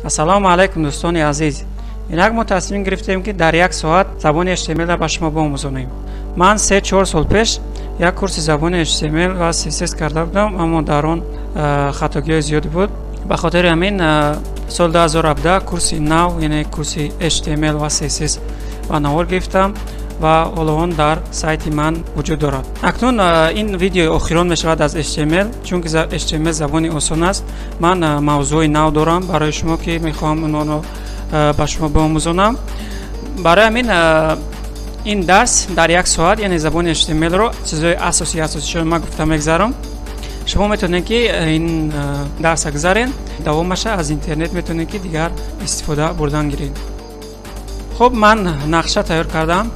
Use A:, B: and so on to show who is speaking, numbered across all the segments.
A: Ассалому алайкум дӯстони азиз. Инак мо тасмим гирифтем, ки дар як соат забони HTML-ро ба шумо биомӯзонем. Ман 3-4 сол пеш як курси забони HTML ва CSS карда будам, аммо дар он хатогиҳои зиёде буд. Ба хотири ҳамин соли 2017 курси нав, яъне курси HTML ва CSS ба навор гирифтам ва ҳоло он дар сайти ман вуҷуд дорад. Акнун ин видеои охирон мешавад аз HTML, чунки HTML забони осон аст. Ман мавзӯи нав дорам барои шумо, ки мехоҳам онро ба шумо биомӯзонам. Барои ҳамин ин дарс дар як соат, яъне забони HTML-ро чизҳои асосишро ман гуфта мегзарам. Шумо метавонед, ки ин дарса гузарен, давомаша аз интернет метавонед, ки дигар истифода бурдан гиред. Хуб, ман нақша тайёр кардам,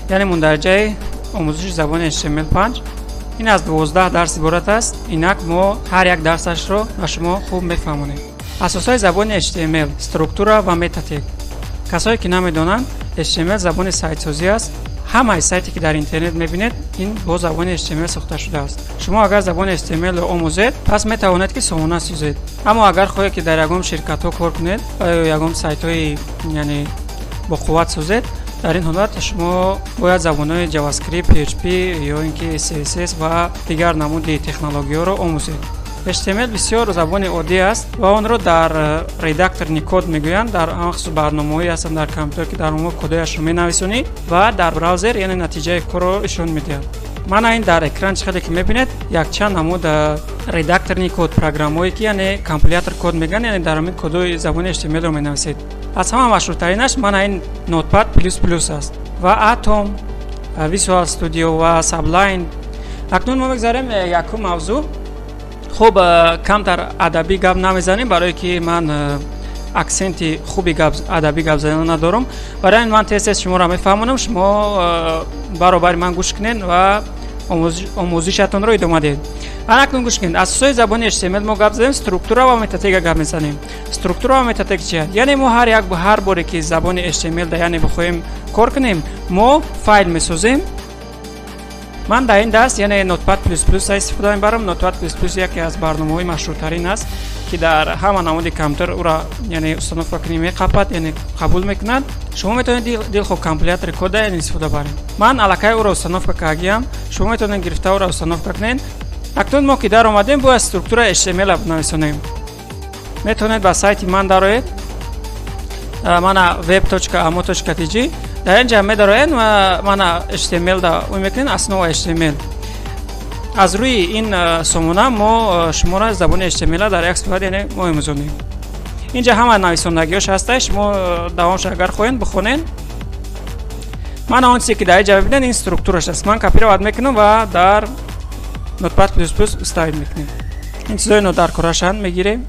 A: яъне мундариҷаи омӯзиши забони HTML5. Ин аз 12 дарс иборат аст. Инак мо ҳар як дарсашро ба шумо хуб мефаҳмонем. Асосҳои забони HTML, структура ва метатег. Касое ки намедонанд, HTML забони сайтсозӣ аст. Ҳамаи сайте ки дар интернет мебинед, ин бо забони HTML сохта шудааст. Шумо агар забони HTML-ро омӯзед, пас метавонед, ки сомона созед. Аммо агар хоҳед, ки дар ягон ширкатҳо кор кунед ва ё ягон сайтҳои, яъне бо қувват созед, дар ин ҳолат шумо бояд забонҳои JavaScript, PHP ё ин ки CSS ва дигар намуди технологияҳоро омӯзед. HTML бисёр забони оддӣ аст ва онро дар редакторни код мегӯянд. Дар махсус барномаҳое ҳастанд дар компютер, ки дар онҳо кодҳояшро менависонӣ ва дар браузер, яъне натиҷаи корро нишон медиҳад. Мана ин дар экран чӣ хеле ки мебинед, якчанд намуд редакторни код программаҳое, ки яъне компилятор код мегӯянд, яъне дар ҳамин кодҳои забони HTML-ро менависед. Аз ҳама машҳуртаринаш мана ин Notepad плюс плюс аст ва Atom, Visual Studio ва Sublime. Акнун мо мегзарем якум мавзӯъ. Хуб, камтар адабӣ гап намезанем, барое ки ман аксенти хуби адабӣ гап задан надорам. Барои ҳамин ман тез тез шуморо мефаҳмонам, шумо баробари ман гӯш кунед ва омӯзишатонро идома диҳед. Акнун гӯш кунед, асосҳои забони HTML мо гап задем, структура ва метатега гап мезанем. Структура ва метатег чия? Яъне мо ҳар боре ки забони HTML да, яъне бихоҳем кор кунем, мо файл месозем. Ман дар ин дарс, яъне Notepad плюс плюс истифода мебарам. Notepad плюс плюс яке аз барномаҳои машҳуртарин аст, ки дар ҳама намуди компютер ӯра, яъне установка кунӣ меқапад, яъне қабул мекунад. Шумо метавонед дилхоҳ компилятори кода, яъне истифода баред. Ман аллакай ӯро установка кардагиам, шумо метавонед гирифта ӯро установка кунед. Акнун мо ки даромадем, бояд структураи HTML-ро бинависонем. Метавонед ба сайти ман дароед, мана web.amo.tg. Дар ин ҷа медароед ва мана HTML да ӯ мекунед, основа HTML. Аз рӯи ин сомона мо шуморо забони HTML дар як соат, яъне мо омӯзонем. Инҷа ҳама нависондагиҳош ҳаста, шумо давомша агар хоҳед бихонед. Ман он чизе ки дар инҷа мебинед, ин структураш аст. Ман копировать мекунам ва дар Notepad плюс плюс вставить мекунем. Ин чизҳои нодаркорашанд мегирем.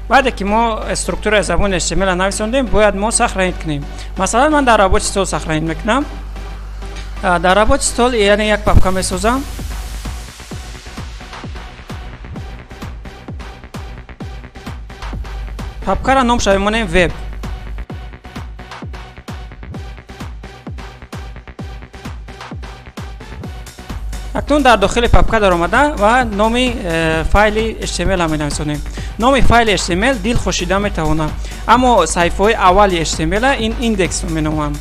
A: Баъде ки мо структураи забони HTML-ро нависондем, бояд мо сохранить кунем. Масалан, ман дар рабочий стол сохранить мекунам. Дар рабочий стол, яъне як папка месозам. Папкаро номша мемонем веб. Акнун дар дохили папка даромада ва номи файли HTML-ро менависонем. Номи файли HTML дил хушида метавонад, аммо саҳифаҳои аввали HTML ин индекс меноманд.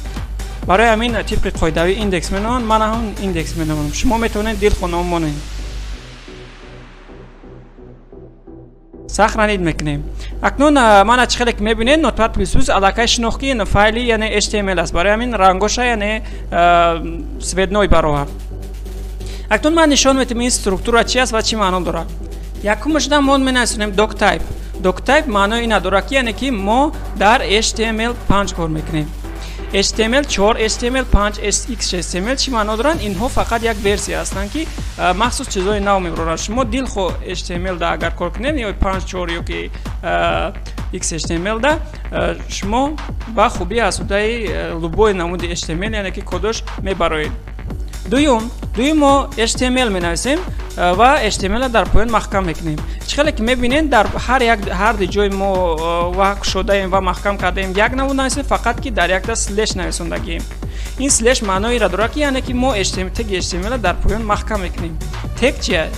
A: Барои ҳамин тибқи қоидавӣ индекс меноманд, ман ҳам индекс меномам. Шумо метавонед дилхоҳ ном монед. Сохранить мекунем. Акнун мана чӣ хеле ки мебинед, Notepad плюс плюс аллакай шинохт, ки ин файли, яъне HTML аст. Барои ҳамин рангоша, яъне цветной баровард. Акнун ман нишон медиҳам ин структура чи аст ва чӣ маъно дорад. Якумашда мо менависонем doctype. Doctype маънои ина дорад, ки яъне ки мо дар HTML5 кор мекунем. HTML4, HTML5, XHTML чӣ маъно доранд? Инҳо фақат як версия ҳастанд, ки махсус чизҳои нав мебароранд. Шумо дилхоҳ HTML да агар кор кунед, ё 5, 4 ё ки XHTML да, шумо ба хубӣ аз ҳудаи любой намуди HTML, яъне ки кодош мебароед. Дуюм мо HTML менависем ва HTML-ро дар поён маҳкам мекунем. Чӣ хеле ки мебинед, дар ҳар ду ҷой мо ва кушодаем ва маҳкам кардаем як намуд нависем, фақат ки дар якта слеш нависондагием. Ин слеш маъноиро дорад, ки яъне ки мо теги HTML-ро дар поён маҳкам мекунем. Тег чия?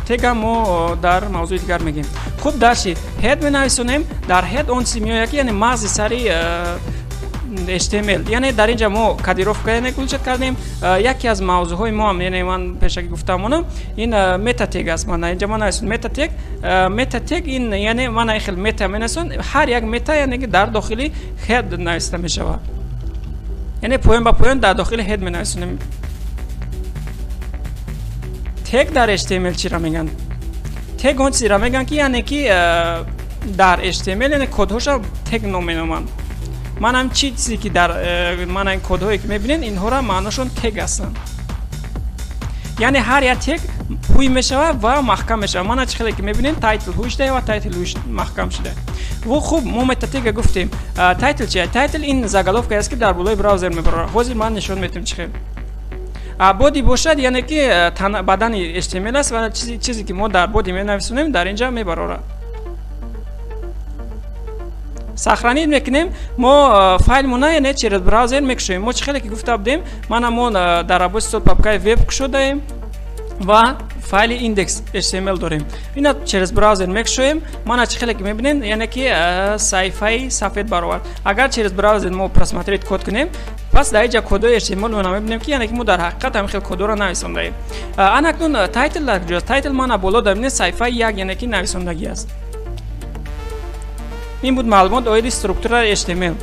A: Тега мо дар мавзӯи дигар мегӯем. Хуб, дарши head менависонем. Дар head он чизе меояд, ки яъне мағзи сари HTML. Яъне дар инҷа мо кодировка яъне включать кардем. Яке аз мавзӯъҳои мо ҳам, яъне ман пешакӣ гуфтам онам, ин мета тег аст. Ман инҷа ман нависам мета тег. Мета тег ин яъне ман ин хел мета менависам. Ҳар як мета яъне ки дар дохили head нависта мешавад. Яъне поён ба поён дар дохили head менависонем. Тег дар HTML чиро мегӯянд? Тег он чизеро мегӯянд, ки яъне ки дар HTML яъне кодҳоша тег ном меноманд. Манам чизе ки дар мана ин кодҳое ки мебинед, инҳоро маъношон тег ҳастанд. Яъне ҳар як тег ҳуй мешавад ва маҳкам мешавад. Мана чӣ хеле ки мебинед, title ҳуй шуда ва title ҳуй маҳкам шуда. Во хуб, мо метатега гуфтем. Title чия? Title ин заголовка аст, ки дар болои браузер мебарорад. Ҳозир ман нишон медиҳам чӣ хел. Body бошад, яъне ки бадани HTML аст ва чизе ки мо дар body менависонем, дар инҷа мебарорад. Сохранить мекунем. Мо файлмона яъне через браузер мекушоем. Мо чӣ хеле ки гуфта будем, мана мо дар рабочий стол папкаи веб кушодаем ва файли index HTML дорем. Ина через браузер мекушоем. Мана чӣ хеле ки мебинем, яъне ки саҳифаи сафед баровард. Агар через браузер мо просмотреть код кунем, пас дар инҷа кодҳои HTML-ро мебинем, ки яъне ки мо дар ҳақиқат ҳамин хел кодҳоро нависондаем. Ана акнун title дар куҷост? Title мана боло дар бинед, саҳифаи як яъне ки нависондагӣ аст. Ин буд маълумот оиди структураи HTML.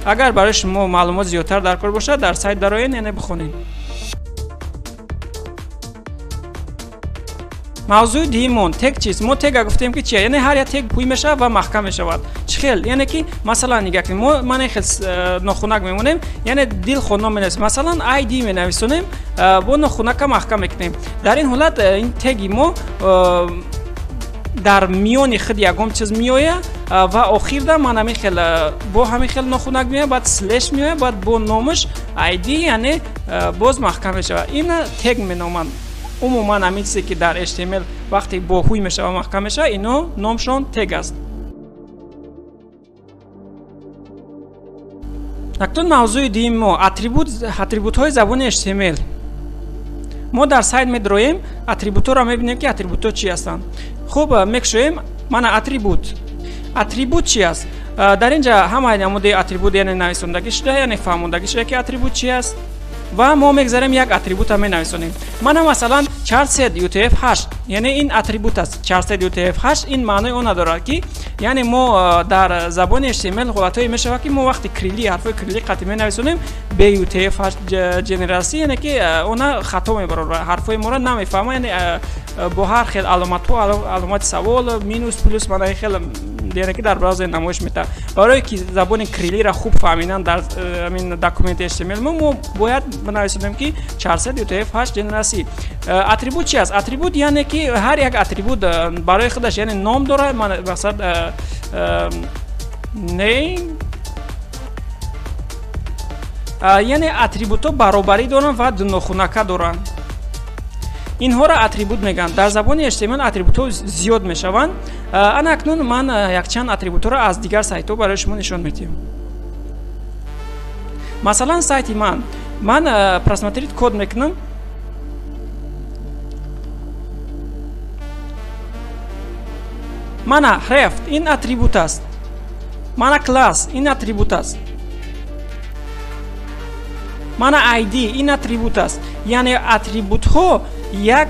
A: Агар барои шумо маълумот зиёдтар дар кор бошад, дар сайт дароед, яъне бихонед. Мавзӯи дуюмон тег чист? Мо тега гуфтем ки чия? Яъне ҳар як тег ҳуй мешавад ва маҳкам мешавад. Чӣ хел? Яъне ки масалан нигоҳ кунед, мо мана хел нохунак мемонем, яъне дилхоҳ ном менависем. Масалан ID менависонем, бо нохунака маҳкам мекунем. Дар ин ҳолат ин теги мо дар миёни худ ягон чиз меояд ва охирда ман ҳамин хел бо ҳамин хел нохунак меояд, баъд слеш меояд, баъд бо номаш ID яъне боз маҳкам мешавад. Ина тег меноманд. Умуман ҳамин чизе ки дар HTML вақте бо ҳуй мешавад маҳкам мешавад, ино номшон тег аст. Акнун мавзӯи дуюми мо атрибутҳои забони HTML. Мо дар сайт медроем, атрибутҳоро мебинем, ки атрибутҳо чӣ ҳастанд. Хуб, мекушоем. Мана атрибут. Атрибут чи аст? Дар инҷа ҳамаи намуди атрибут яъне нависондагӣ шуда, яъне фаҳмондагӣ шуда, ки атрибут чи аст. Ва мо мегзарем як атрибута менависонем. Мана масалан charset UTF-8, яъне ин атрибут аст. Charset UTF-8 ин маънои он надорад, ки яъне мо дар забони HTML ҳолатҳое мешавад, ки мо вақти крили ҳарфҳои крили қатъи менависонем, бе UTF-8 генерасия, яъне ки она хато мебарорад, ҳарфҳои моро намефаҳмад, яъне бо ҳар хел аломатҳо, аломати савол, минус, плюс, мана ин хел яъне ки дар браузер намоиш медиҳад. Барое ки забони крилиро хуб фаҳмидан дар ҳамин документи HTML мо бояд бинависонем, ки charset UTF-8 генерасия. Атрибут чи аст? Атрибут яъне ки ҳар як атрибут барои худаш яъне ном дорад. Мақсад name, яъне атрибутҳо баробарӣ доранд ва дунохунака доранд. Инҳоро атрибут мегӯянд. Дар забони HTML атрибутҳо зиёд мешаванд. Ана акнун ман якчанд атрибутҳоро аз дигар сайтҳо барои шумо нишон медиҳам. Масалан сайти ман. Ман просмотреть код мекунам. Мана href ин атрибут аст. Мана класс ин атрибут аст. Мана ID ин атрибут аст. Яъне атрибутҳо як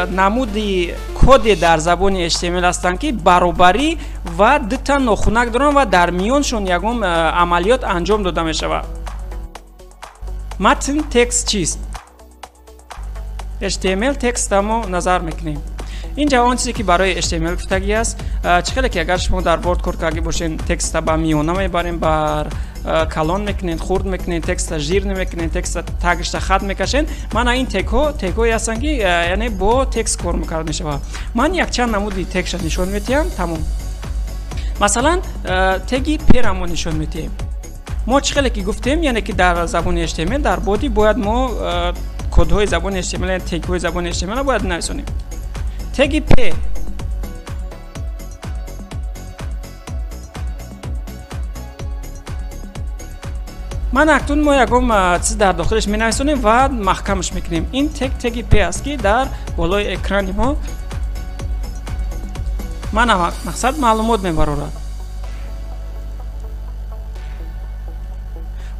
A: намуди коде дар забони HTML ҳастанд, ки баробарӣ ва дута нохунак доранд ва дар миёншон ягон амалиёт анҷом дода мешавад. Матн текст чист? HTML текстро мо назар мекунем. Инҷа он чизе ки барои HTML гуфтагӣ аст. Чӣ хеле ки агар шумо дар Word кор карда бошед, текста ба миёна мебарем, бар калон мекунед, хурд мекунед, текста жир мекунед, текста тагишта хат мекашед. Мана ин тегҳо тегҳое ҳастанд, ки яъне бо текст кор карда мешавад. Ман якчанд намуди тегша нишон медиҳам, тамом. Масалан теги p-ра мо нишон медиҳем. Мо чӣ хеле ки гуфтем, яъне ки дар забони HTML дар body бояд мо Кодҳои забони HTML, тегҳои забони HTML бояд нависонем. Теги P. Ман акнун мо ягон чиз дар дохилаш менависонем ва маҳкамаш мекунем. Ин тег теги P аст, ки дар болои экрани мо мана мақсад маълумот мебарорад.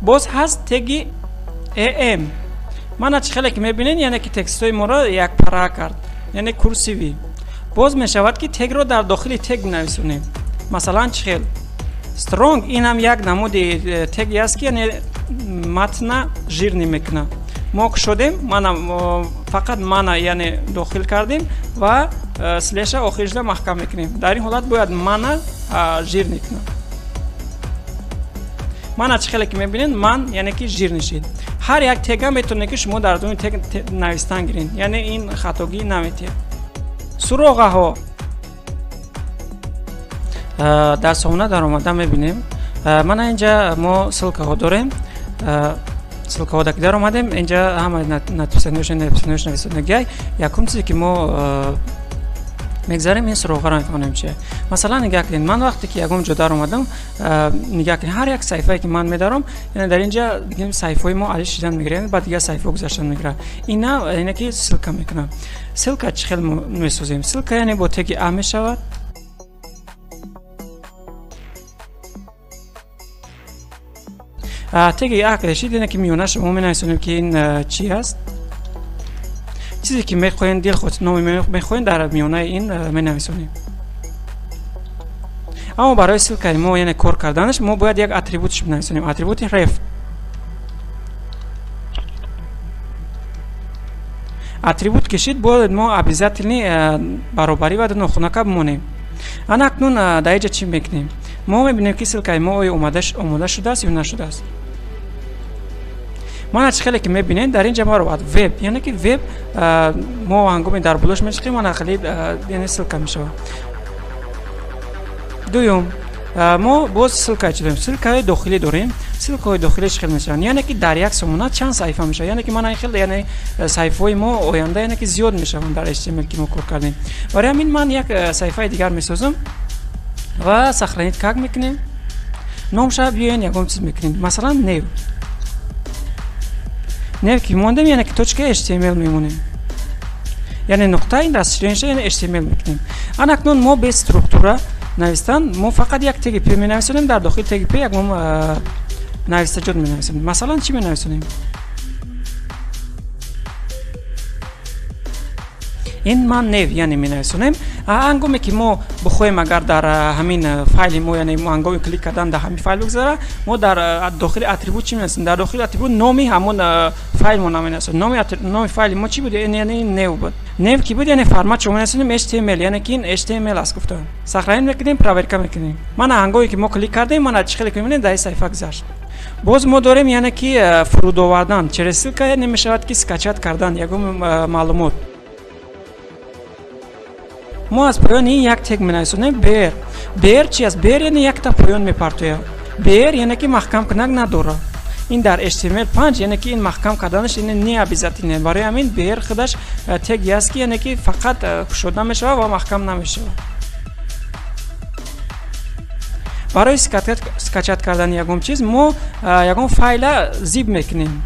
A: Боз ҳаст теги AM. Мана чӣ хеле ки мебинед, яъне ки текстҳои моро якпара кард, яъне курсивӣ. Боз мешавад, ки тегро дар дохили тег нависонем. Масалан, чӣ хел? Strong ин ҳам як намуди теги аст, ки яъне матна жирный мекунад. Мо кушодем, мана фақат мана яъне дохил кардем ва слеша охиришда маҳкам мекунем. Дар ин ҳолат бояд мана жирный кунад. Мана чӣ хеле ки мебинед, ман яъне ки жирный шид. Ҳар як тега метавонед, ки шумо дар дуни тег навистан гиред, яъне ин хатогӣ наметиҳад. Суроғаҳо. Дар сомона даромада мебинем. Мана инҷа мо ссылкаҳо дорем. Ссылкаҳо ки даромадем, инҷа ҳама написаниёш нависонагиай. Якум чизе ки мо мегзарем, ин суроғаро мефаҳмем чи. Масалан, нигаҳ кунед, ман вақте ки ягон ҷо даромадам, нигаҳ кунед, ҳар як саҳифае ки ман медаром, яъне дар инҷа бигем саҳифаҳои мо алиш шидан мегирад, ба дигар саҳифаҳо гузаштан мегирад. Ина яъне ки ссылка мекунам. Ссылка чӣ хел месозем? Ссылка яъне бо теги А мешавад. Теги А кашид, яъне ки миёнаш мо менависонем, ки ин чӣ аст. Чизе ки мехоҳем, дилхоҳ номи мехоҳем, дар миёнаи ин менависонем. Аммо барои ссылкаи мо, яъне кор карданаш, мо бояд як атрибутш бинависонем, атрибути ref. Атрибут кишид, бояд мо обязательно баробарӣ ва нохунака бимонем. Ана акнун дар инҷа чӣ мекунем? Мо мебинем, ки ссылкаи мо оё омода шудааст ё нашудааст. Мана чӣ хеле ки мебинед, дар инҷа маро веб, яъне ки веб мо ҳангоми дар болош мечиқем, мана хеле яъне ссылка мешавад. Дуюм, мо боз ссылка чӣ дорем? Ссылкаи дохилӣ дорем. Ссылкаҳои дохилӣ чӣ хел мешаванд? Яъне ки дар як сомона чанд саҳифа мешавад. Яъне ки мана ин хел, яъне саҳифаҳои мо оянда яъне ки зиёд мешаванд дар HTML ки мо кор кардем. Барои ҳамин ман як саҳифаи дигар месозам ва сохранить как мекунем. Номша биёен ягон чиз мекунем. Масалан, new. New ки мондем, яъне ки точка HTML мемонем. Яъне нуқта ин расширенша, яъне HTML мекунем. Ана акнун мо без структура навистан, мо фақат як теги P менависонем, дар дохили теги P як навистаҷот менависонем. Масалан, чӣ менависонем? Ин ман new яъне менависонем. Ҳангоме ки мо бихоҳем, агар дар ҳамин файли мо, яъне ҳангоми клик кардан дар ҳамин файл бигзара, мо дар дохили атрибут чӣ менависем? Дар дохили атрибут номи ҳамон файл мо наменависем. Номи файли мо чӣ буд? Яъне new буд. New ки буд, яъне формат шумо менависонем HTML, яъне ки ин HTML аст гуфта. Сохранить мекунем, проверка мекунем. Мана ҳангоме ки мо клик кардем, мана чӣ хеле ки мебинем, дар ин саҳифа гузашт. Боз мо дорем, яъне ки фуруд овардан через ссылка, яъне мешавад ки скачать кардан ягон маълумот. Мо аз поёни ин як тег менависонем br. Br чи аст? Br яъне якта поён мепартояд. Br яъне ки маҳкам кунак надорад. Ин дар HTML5, яъне ки ин маҳкам карданаш яъне не обязательно. Барои ҳамин br худаш теги аст, ки яъне ки фақат кушода мешавад ва маҳкам намешавад. Барои скачать кардани ягон чиз мо ягон файла zip мекунем.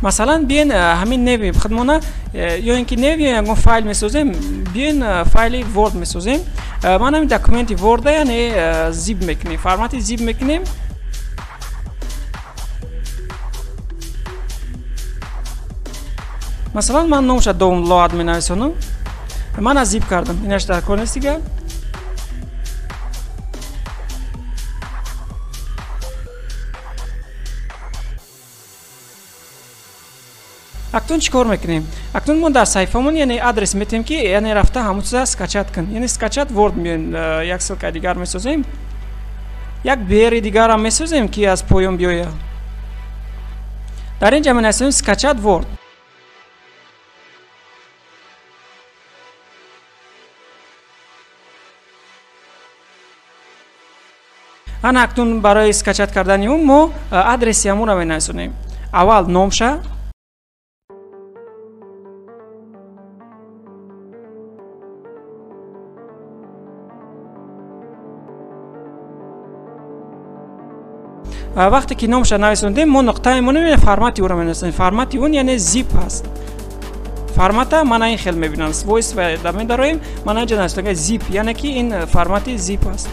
A: Масалан, биён ҳамин new худмона, ё ин ки new ё ягон файл месозем, биён файли Word месозем. Ман ҳамин документи Word яъне zip мекунем, формати zip мекунем. Масалан, ман номша download менависонам. Ман аз zip кардам, инаш дар кор нест дигар. Акнун чӣ кор мекунем? Акнун мо дар саҳифамон яъне адрес метем, ки яъне рафта ҳамон чиза скачать кун. Яъне скачать Word меоем, як ссылкаи дигар месозем. Як BR дигарам месозем, ки аз поён биёяд. Дар инҷа менависем скачать Word. Ана акнун барои скачать кардани ӯ мо адреси ҳамонро менависонем. Аввал номша. Вақте ки номша нависондем, мо нуқта мемонем, формати ӯро менависонем. Формати он яъне zip ҳаст. Формата мана ин хел мебинам. Свойства да медароем, мана инҷа нависонда zip, яъне ки ин формати zip аст.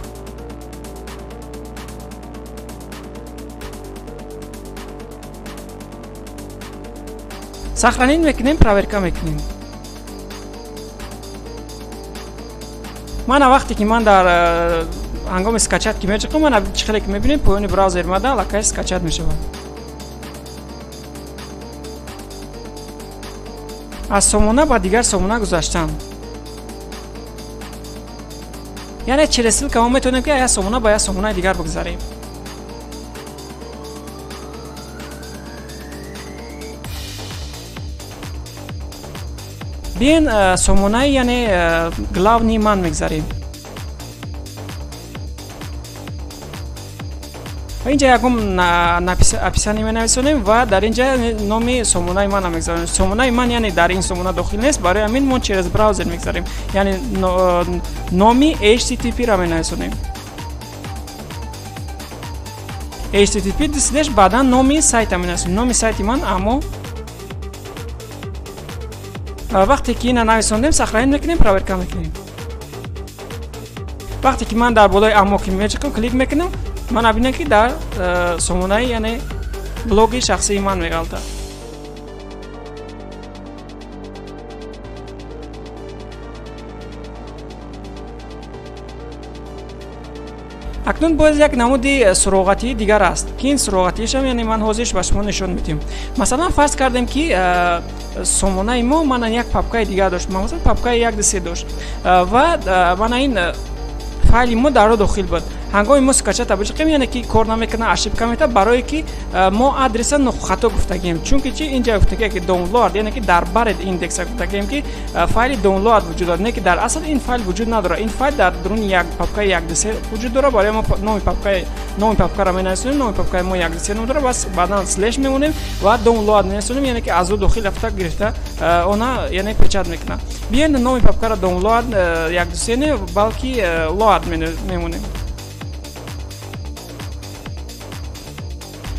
A: Сохранить мекунем, проверка мекунем. Мана вақте ки ман дар ҳангоми скачать ки мечиқам, мана чӣ хеле ки мебинем, поёни браузер мада аллакай скачать мешавад. Аз сомона ба дигар сомона гузаштан. Яъне через ссылка мо метавонем ки аз як сомона ба як сомонаи дигар бигзарем. Биен сомонаи яъне главни ман мегзарем. Ва инҷа ягон описание менависонем ва дар инҷа номи сомонаи ман мегзарем. Сомонаи ман яъне дар ин сомона дохил нест, барои ҳамин мо через браузер мегзарем. Яъне номи HTTP-ро менависонем. HTTP/ баъдан номи сайта менависонем. Номи сайти ман аммо вақте ки ина нависондем, сохранить мекунем, проверка мекунем. Вақте ки ман дар болои аммо ки мечиқам, клик мекунам, ман абинам ки дар сомонаи яъне блоги шахсии ман меғалтад. Акнун боз як намуди суроғатии дигар аст, ки ин суроғатиишам яъне ман ҳозирш ба шумо нишон медиҳам. Масалан, фарз кардем ки сомонаи мо мана як папкаи дигар дошт, масалан папкаи 1 2 3 дошт ва мана ин файли мо дар он дохил буд. Ҳангоми мо скачать бичиқем, яъне ки кор намекунад, ошибка метавад, барое ки мо адреса хато гуфтагием. Чунки чи инҷа гуфтагием ки download, яъне ки дар баред индекса гуфтагием ки файли download вуҷуд дорад, не ки дар асл ин файл вуҷуд надорад. Ин файл дар дуруни як папкаи 1 2 3 вуҷуд дорад. Барои мо номи папкаро менависонем, номи папкаи мо 1 2 3 ном дорад, бас баъдан слеш мемонем ва download менависонем, яъне ки аз ӯ дохил рафта гирифта она яъне печат мекунад. Биёед номи папкаро download 1 2 3 не, балки load мемонем.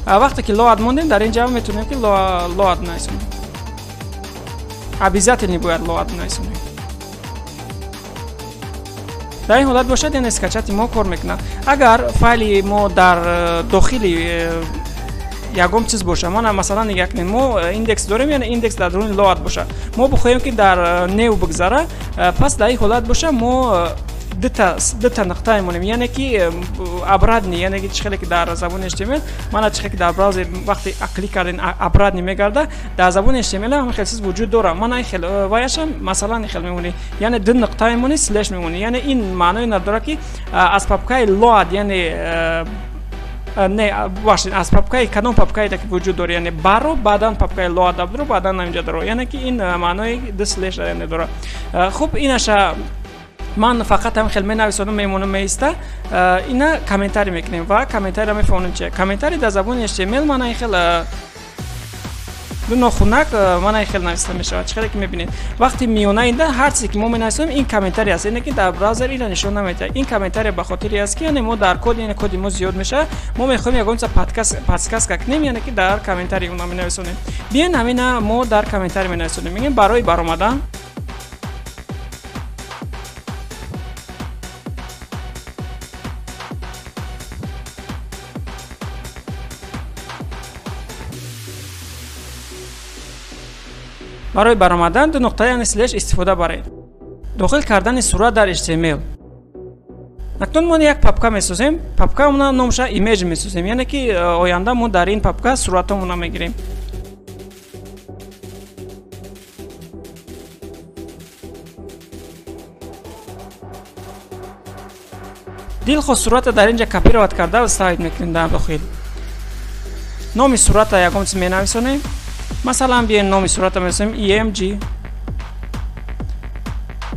A: Вақте ки load мондем, дар инҷа метавонем ки load нависонем. Обязательно бояд load нависонем. Дар ин ҳолат бошад, яъне скачати мо кор мекунад. Агар файли мо дар дохили ягон чиз бошад, мана масалан нигоҳ кунед, мо индекс дорем, яъне индекс дар дуруни load бошад, мо бихоҳем ки дар new бигзара, пас дар ин ҳолат бошад мо дута нуқта мемонем, яъне ки обратный, яъне ки чӣ хеле ки дар забони HTML, мана чӣ хеле ки дар браузер вақте клик кардем обратный мегарда, дар забони HTML ҳам хел чиз вуҷуд дорад. Мана ин хел ваяшам масалан ин хел мемонӣ, яъне ду нуқта мемонӣ, слеш мемонӣ, яъне ин маънои надорад ки аз папкаи load, яъне не, бубахшед, аз папкаи кадом папкае ки вуҷуд дорад, яъне баро баъдан папкаи load дорад, баъдан инҷа дорад, яъне ки ин маънои ду слеш яъне дорад. Хуб, инаша ман фақат ҳам хел менависонам, мемонам, меиста, ина комментарий мекунем ва комментарийро мефаҳмонем чи. Комментарий дар забони HTML мана ин хел ду нохунак мана ин хел нависта мешавад. Чӣ хеле ки мебинед, вақти миёна инда ҳар чизе ки мо менависонем ин комментарий аст, яъне ки дар браузер инро нишон намедиҳад. Ин комментарий ба хотире аст ки яъне мо дар код, яъне коди мо зиёд мешавад, мо мехоҳем ягон чиза подсказка кунем, яъне ки дар комментарий уна менависонем. Биён ҳамина мо дар комментарий менависонем, мегӯем барои баромадан ду нуқта яъне слеш истифода баред. Дохил кардани сурат дар HTML. Акнун мо як папка месозем. Папкаамона номша image месозем, яъне ки оянда мо дар ин папка суратҳомона мегирем. Дилхоҳ сурата дар инҷа копировать карда ставить мекунем дар дохил. Номи сурата ягон чиз менависонем. Масалан, биёем номи сурата менависем img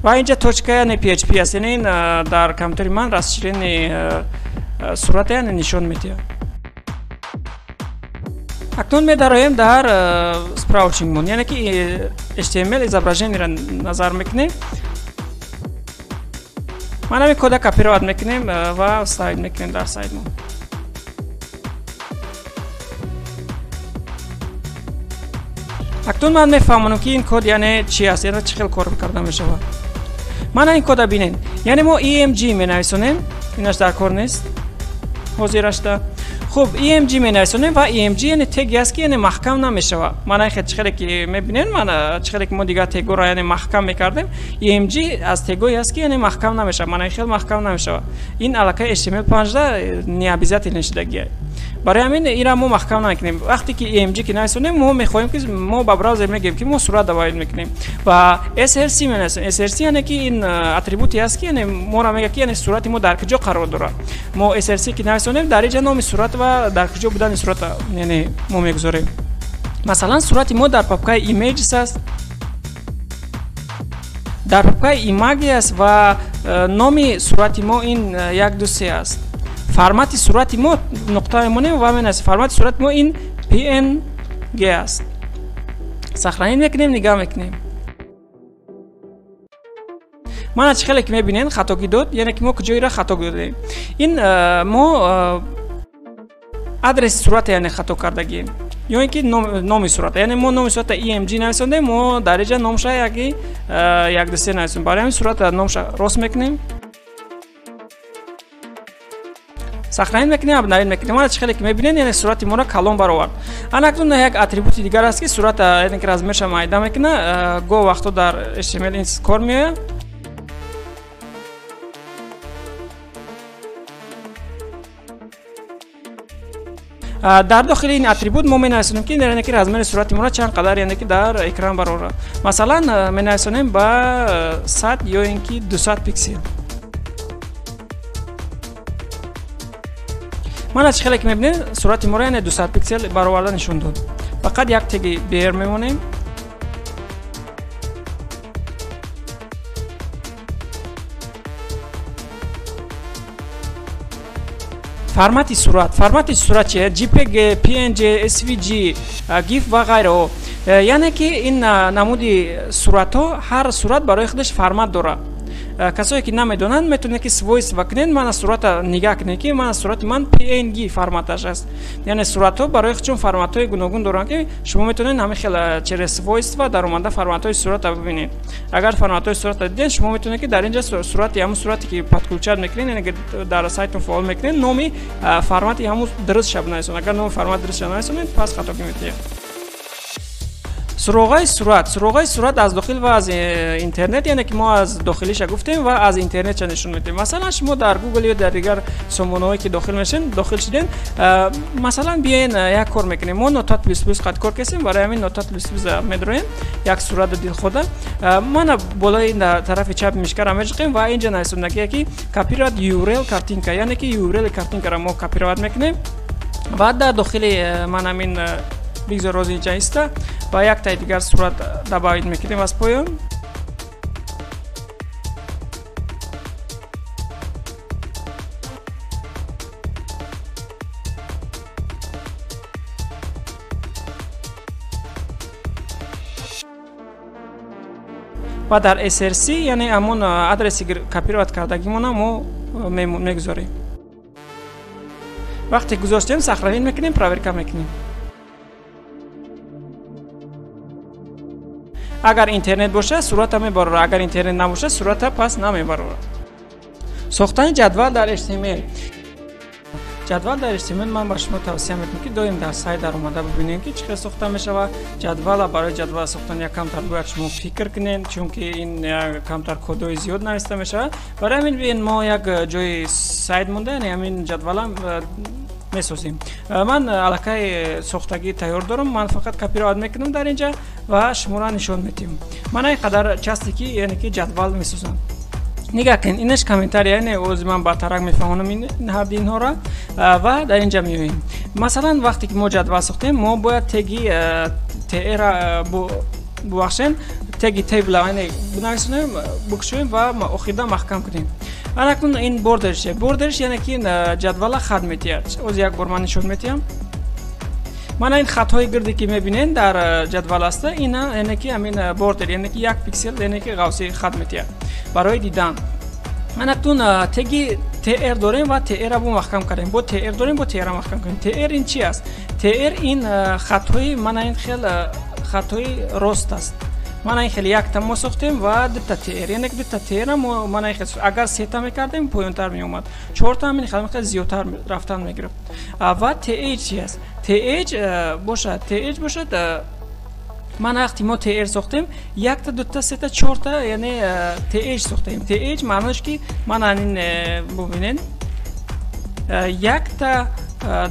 A: ва инҷа точка яъне php аст, яъне ин дар компютери ман расширени сурата яъне нишон медиҳад. Акнун медароем дар справочникмон, яъне ки HTML изображениеро назар мекунем. Ман ҳамин кода копировать мекунем ва ставить мекунем дар сайтмон. Акнун ман мефаҳмонам, ки ин код яъне чи аст, яъне чӣ хел кор карда мешавад. Мана ин кода бинед. Яъне мо img менависонем, инаш дар кор нест ҳозирашда. Хуб, img менависонем ва img яъне теги аст, ки яъне маҳкам намешавад. Мана хел чӣ хеле ки мебинед, мана чӣ хеле ки мо дигар тегоро яъне маҳкам мекардем, img аз тегое аст, ки яъне маҳкам намешавад. Мана хел маҳкам намешавад. Ин аллакай HTML5 не обязательно шудагия. Барои ҳамин инро мо маҳкам намекунем. Вақте ки img ки нависонем, мо мехоҳем, ки мо ба браузер мегӯем, ки мо сурат добавить мекунем ва src менависем. src яъне ки ин атрибуте аст, ки яъне моро мегӯяд, ки яъне сурати мо дар куҷо қарор дорад. Мо src ки нависонем, дар инҷа номи сурат ва дар куҷо будани сурат яъне мо мегузорем. Масалан, сурати мо дар папкаи images аст, дар папкаи image аст ва номи сурати мо ин 1 2 3 аст. Формати сурати мо нуқта мемонем ва менависем, формати сурати мо ин png аст. Сохранить мекунем, нигоҳ мекунем. Мана чӣ хеле ки мебинед, хатогӣ дод, яъне ки мо куҷоиро хато додем. Ин мо адреси сурата яъне хато кардагием, ё ин ки номи сурата. Яъне мо номи сурата img нависондем, мо дар инҷа номша яки 1 2 3 нависонем. Барои ҳамин сурата номша рост мекунем, сохранить мекунем, обновить мекунем. Мана чӣ хеле ки мебинед, яъне сурати моро калон баровард. Ана акнун як атрибути дигар аст, ки сурата яъне ки размерша майда мекунад. Гоҳ вақто дар HTML ин кор меояд. Дар дохили ин атрибут мо менависонем, ки яъне ки размери сурати моро чанд қадар яъне ки дар экран барорад. Масалан, менависонем ба 100 ё ин ки 200 пиксел. Мана чӣ хеле ки мебинед, сурати моро яъне 200 пиксел бароварда нишон дод. Фақат як теги br мемонем. Формати сурат. Формати сурат чист? JPG, PNG, SVG, GIF ва ғайраҳо. Яъне ки ин намуди суратҳо, ҳар сурат барои худаш формат дорад. Касое ки намедонанд, метавонед ки свойства кунед, мана сурата нигаҳ кунед, ки мана сурати ман PNG форматаш аст. Яъне суратҳо барои худшон форматҳои гуногун доранд, ки шумо метавонед ҳамин хел через свойства даромада форматҳои сурата бибинед. Агар форматҳои сурата дидед, шумо метавонед, ки дар инҷа сурати ҳамун сурате ки подключать мекунед, яъне дар сайтон фаъол мекунед, номи формати ҳамун дурустша бинависонед. Агар номи формат дурустша нависонед, пас хатогӣ метиҳад. Суроғаи сурат. Суроғаи сурат аз дохил ва аз интернет, яъне ки мо аз дохилиша гуфтем ва аз интернетша нишон медиҳем. Масалан, шумо дар Google ё дар дигар сомонаҳое ки дохил мешед, дохил шуден, масалан, биёен як кор мекунем. Мо Notepad++ қад кор кесем, барои ҳамин Notepad++ медроем, як сурат дилхода. Мана болои тарафи чап мишкара меҷиқем ва инҷа нависондагие, ки копировать URL картинка, яъне ки URL картинкаро мо копировать мекунем ва дар дохили ман ҳамин бигзор рози инҷа иста ва яктаи дигар сурат добавить мекунем аз поён. Ва дар src, яъне ҳамон адреси копировать кардагимона мо мегузорем. Вақте гузоштем, сохранить мекунем, проверка мекунем. Агар интернет бошад, сурата мебарорад, агар интернет набошад, сурата пас намебарорад. Сохтани ҷадвал дар HTML. Ҷадвал дар HTML ман ба шумо тавсия медиҳам, ки доим дар сайт даромада бибинед, ки чӣ хел сохта мешавад. Ҷадвала барои ҷадвал сохтан як камтар бояд шумо фикр кунед, чунки ин камтар кодҳои зиёд нависта мешавад. Барои ҳамин биёед мо як ҷои сайт монда, яъне ҳамин ҷадвала месозем. Ман аллакай сохтагӣ тайёр дорам, ман фақат копировать мекунам дар инҷа ва шуморо нишон медиҳам. Ман ин қадар части ки яъне ки ҷадвал месозам. Нигаҳ кунед, инаш комментария, яъне ози ман ба тарак мефаҳмонам ҳарди инҳоро ва дар инҷа меоем. Масалан, вақте ки мо ҷадвал сохтем, мо бояд теги tr бубахшем, теги table яъне бинависонем, бикушоем ва охирда маҳкам кунем. Анакнун ин бордерш. Бордерш яъне ки ҷадвала хат метиҳад. Оз як бор ман нишон метиҳам. Мана ин хатҳои гирде ки мебинед дар ҷадвал аста, ина яъне ки ҳамин бордер, яъне ки як пиксел, яъне ки ғавси хат метиҳад барои дидан. Анакнун теги tr дорем ва tr-ро бо маҳкам кардем. Бо tr дорем, бо tr-ро маҳкам кардем. tr ин чи аст? tr ин хатҳои мана ин хел хатҳои рост аст. Мана ин хеле якта мо сохтем ва дута TR, яъне ки дута TR мо мана ин хел, агар сета мекардем поёнтар меомад, чорта ҳам ин хел зиёдтар рафтан мегирифт. Ва TH чи аст? TH бошад, TH бошад, мана вақти мо TR сохтем, якта, дута, сета, чорта, яъне TH сохтем. TH маънош ки мана ин бубинед, якта,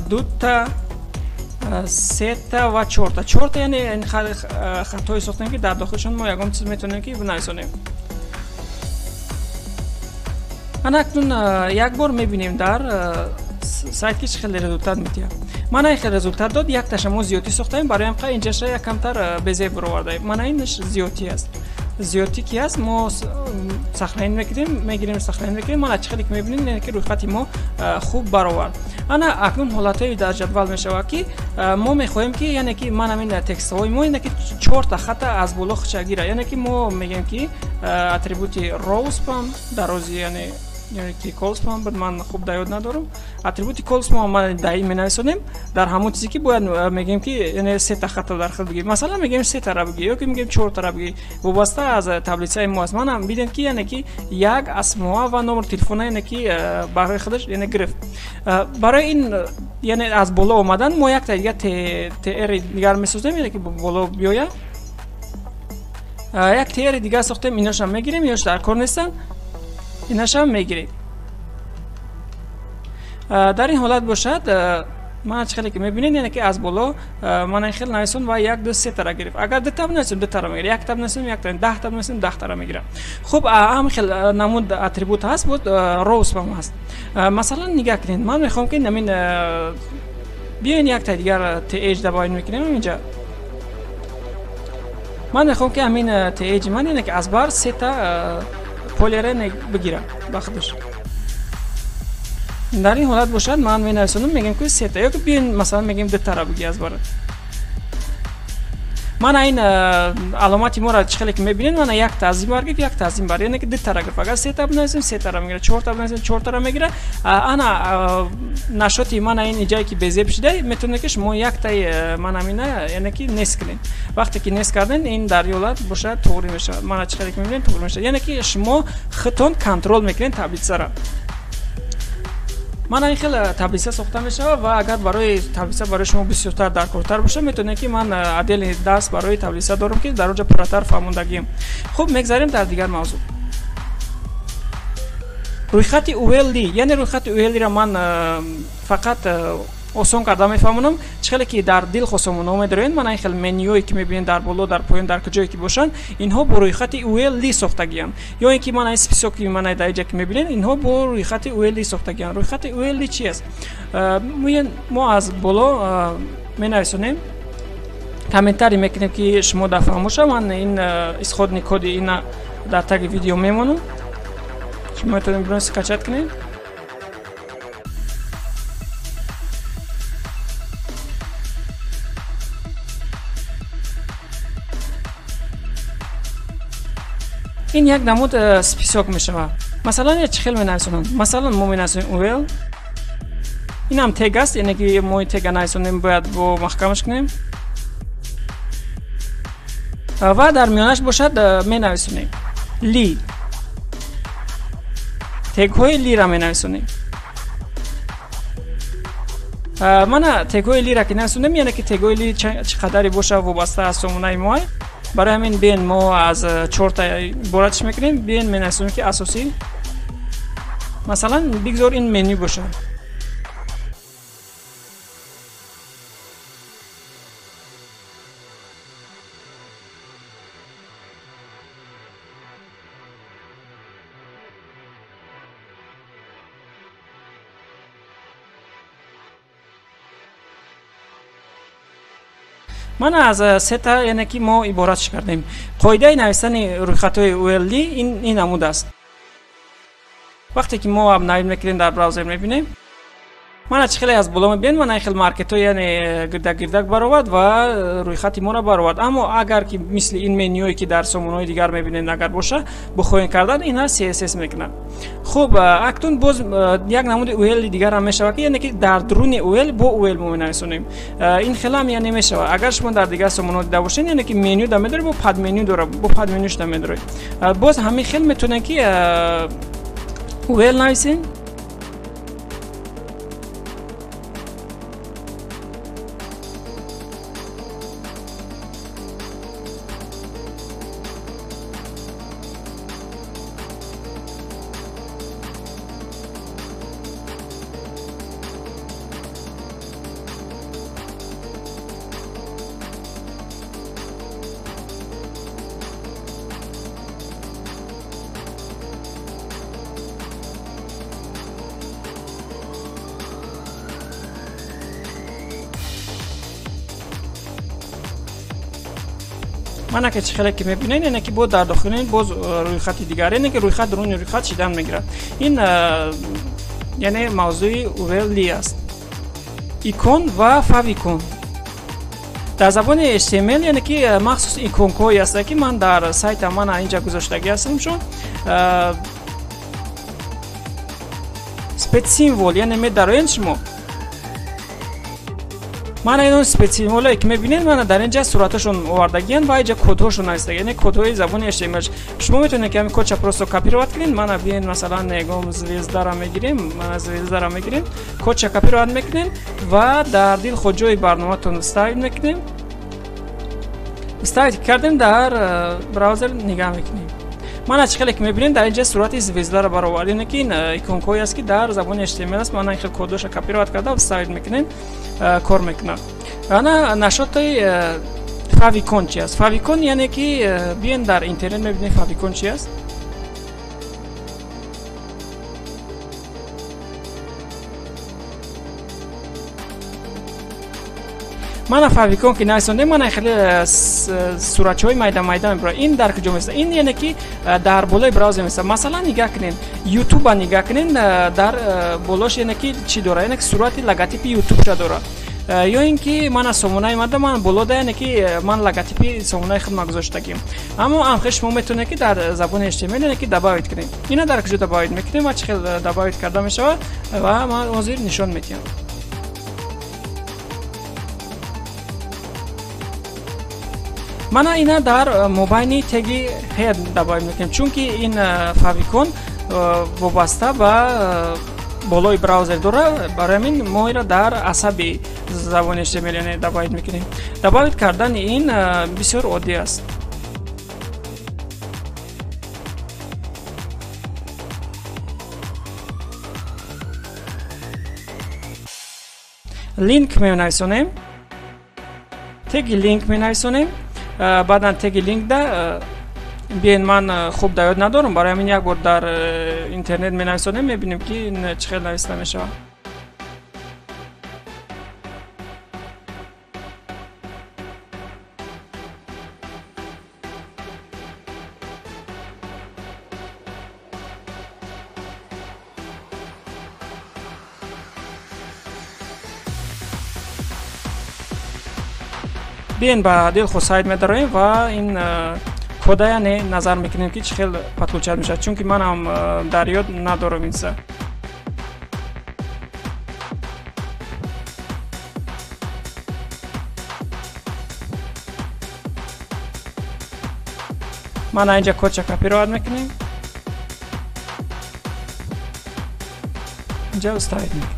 A: дута, сета ва чорта. Чорта яъне хатҳое сохтем, ки дар дохилшон мо ягон чиз метавонем ки бинависонем. Ана акнун як бор мебинем дар сайт ки чӣ хеле результат медиҳад. Мана ин хел результат дод, якташа мо зиёдтӣ сохтаем, барои ҳам инҷаша якамтар безеб баровардаем. Мана инаш зиёдтӣ аст. Зиёдтӣ ки аст, мо сохранить мекунем, мегирем, сохранить мекунем. Мана чӣ хеле ки мебинем, яъне ки рӯйхати мо хуб баровард. Ана акнун ҳолатҳое дар ҷадвал мешавад, ки мо мехоҳем ки, яъне ки ман ҳамин текстҳои мо, яъне ки чорта хата аз боло хича гира, яъне ки мо мегӯем ки атрибути rowspan дарози, яъне ки colspan буд, ман хуб дар ёд надорам. Атрибути colspan ман дар ин менависонем, дар ҳамон чизе ки бояд мегӯем ки яъне сета хата дар худ бигир. Масалан мегӯем сетара бигир ё ки мегӯем чортара бигир, вобаста аз таблицаи мо аст. Манам бидем ки яъне ки як асмоа ва номер телефона, яъне ки барои худаш яъне гирифт. Барои ин яъне аз боло омадан мо якта дигар TR дигар месозем, яъне ки боло биёяд. Як TR дигар сохтем, иношам мегирем, инош дар кор нестанд, инашам мегирем. Дар ин ҳолат бошад, ман чӣ хеле ки мебинед, яъне ки аз боло ман ин хел нависон ва як, ду, се тара гирифт. Агар дута бинависем, дутара мегирад, якта бинависем, якта, даҳта бинависем, даҳтара мегирад. Хуб, ҳам хел намуд атрибут ҳаст, буд rowspan ҳаст. Масалан нигаҳ кунед, ман мехоҳам ки ҳамин биёен якта дигар TH добавить мекунем инҷа. Ман мехоҳам ки ҳамин TH ман, яъне ки аз бар сета полера бигирам ба худаш. Дар ин ҳолат бошад, ман менависонам, мегӯем ки сета, ё ки биёен масалан мегӯем дутара бигир аз бара. Мана ин аломати моро чӣ хеле ки мебинед, мана як таъзим бар гирифт, як таъзим бар, яъне ки дутара гирифт. Агар сета бинависем, сетара мегирад, чортара бинависем, чортара мегирад. Ана нашоти мана ин ҷое ки безеб шуда, метавонед ки шумо яктаи мана ҳамина, яъне ки нест кунед. Вақте ки нест карден, ин дар ҳолат бошад туғри мешавад. Мана чӣ хеле ки мебинед, туғри мешавад. Яъне ки шумо худтон контрол мекунед таблицаро. Мана ин хел таблица сохта мешавад ва агар барои таблица барои шумо бисёртар даркортар бошад, метавонед ки ман отдельный дарс барои таблица дорам, ки дар онҷа пурратар фаҳмондагием. Хуб, мегзарем дар дигар мавзӯъ. Рӯйхати UL, яъне рӯйхати UL-ро ман фақат осон карда мефаҳмонам. Чӣ хеле ки дар дил хосомонаҳо медароед, мана ин хел менюое ки мебинед дар боло, дар поён, дар куҷое ки бошанд, инҳо бо рӯйхати UL сохтагианд. Ё ин ки мана ин список ки мана дар инҷа ки мебинед, инҳо бо рӯйхати UL сохтагианд. Рӯйхати UL чи аст? Мо аз боло менависонем, комментарий мекунем ки шумо дар фаҳмоша. Ман ин исходный коди ина дар таги видео мемонам, шумо метавонед бирон скачать кунед. Ин як намуд список мешавад. Масалан чӣ хел менависонам? Масалан мо менависонем UL, инам тег аст, яъне ки мо тега нависонем, бояд бо маҳкамаш кунем ва дар миёнаш бошад менависонем li, тегҳои li-ра менависонем. Мана тегҳои li-ра ки нависонем, яъне ки тегҳои li чӣ қадаре бошад вобаста аз сомонаи мо. Барои ҳамин биен мо аз чорта иборатш мекунем, биен менависонем ки асосӣ масалан бигзор ин меню бошад. Мана аз сета, яъне ки мо иборатш кардем. Қоидаи нависани рӯйхатҳои UL ин намуд аст. Вақте ки мо обновить мекунем, дар браузер мебинем, Мана чӣ хеле аз боло мебинед, мана ин хел маркетҳо, яъне гирдак-гирдак баровард ва рӯйхати моро баровард. Аммо агар ки мисли ин менюе ки дар сомонаҳои дигар мебинед, агар боша, бихоҳем кардан, ина CSS мекунад. Хуб, акнун боз як намуди UL дигар ҳам мешавад, ки яъне ки дар дуруни UL бо UL мо менависонем. Ин хел ҳам яъне мешавад. Агар шумо дар дигар сомонаҳо дида бошед, яъне ки меню да медоред, бо подменю дорад, бо подменюш да медоред. Боз ҳамин хел метавонед ки UL нависем. Мана ки чӣ хеле ки мебинед, яъне ки бо дар дохили боз рӯйхати дигар, яъне ки рӯйхат дуруни рӯйхат шидан мегирад. Ин яъне мавзӯи UL аст. Икон ва фавикон. Дар забони HTML яъне ки махсус иконкҳое ҳастанд, ки ман дар сайтам мана инҷа гузоштагӣ ҳастам, чун спецсимвол, яъне медароед шумо. Мана ин спецсимволое ки мебинед, мана дар инҷа суратҳошон овардагиянд ва инҷа кодҳошон навистагӣ, яъне кодҳои забони HTML. Шумо метавонед ки ҳамин кодча просто копировать кунед. Мана биёед, масалан, ягон звездара мегирем, мана звездара мегирем, кодча копировать мекунем ва дар дил худ ҷои барноматон вставить мекунем. Вставить кардем, дар браузер нигаҳ мекунем. Мана чӣ хеле ки мебинем, дар инҷа сурати звездара баровард, яъне ки ин иконкҳое аст, ки дар забони HTML аст. Мана ин хел кодҳоша копировать карда вставить мекунем, кор мекунад. Ана нашоти фавикон чи аст? Фавикон яъне ки биён дар интернет мебинем фавикон чи аст. Мана фавикон ки нависондем, мана хеле суратчаҳои майда майда мебарад. Ин дар куҷо места? Ин яъне ки дар болои браузер места. Масалан, нигаҳ кунед, ютуба нигаҳ кунед, дар болош яъне ки чӣ дорад? Яъне ки сурати логотипи ютубша дорад. Ё ин ки мана сомонаи мада, ман болода, яъне ки ман логотипи сомонаи худма гузоштагим. Аммо амхел шумо метавонед ки дар забони HTML яъне ки добавить кунед. Ина дар куҷо добавить мекунем ва чӣ хел добавить карда мешавад ва ман ҳозир нишон медиҳам. Мана ина дар мобайни теги head добавить мекунем, чунки ин фавикон вобаста ба болои браузер дорад, барои ҳамин мо инро дар асаби забони HTML яъне добавить мекунем. Добавить кардани ин бисёр оддӣ аст. Линк менависонем, теги линк менависонем. Баъдан теги линкда биён, ман хуб дар ёд надорам, барои ҳамин як бор дар интернет менависонем, мебинем ки ин чӣ хел нависта мешавад. Биён ба дилхоҳ сайт медароем ва ин кода яъне назар мекунем, ки чӣ хел подключать мешавад, чунки ман ҳам дар ёд надорам ин чиза. Мана инҷа кодча копировать мекунем, инҷа вставить мекунем.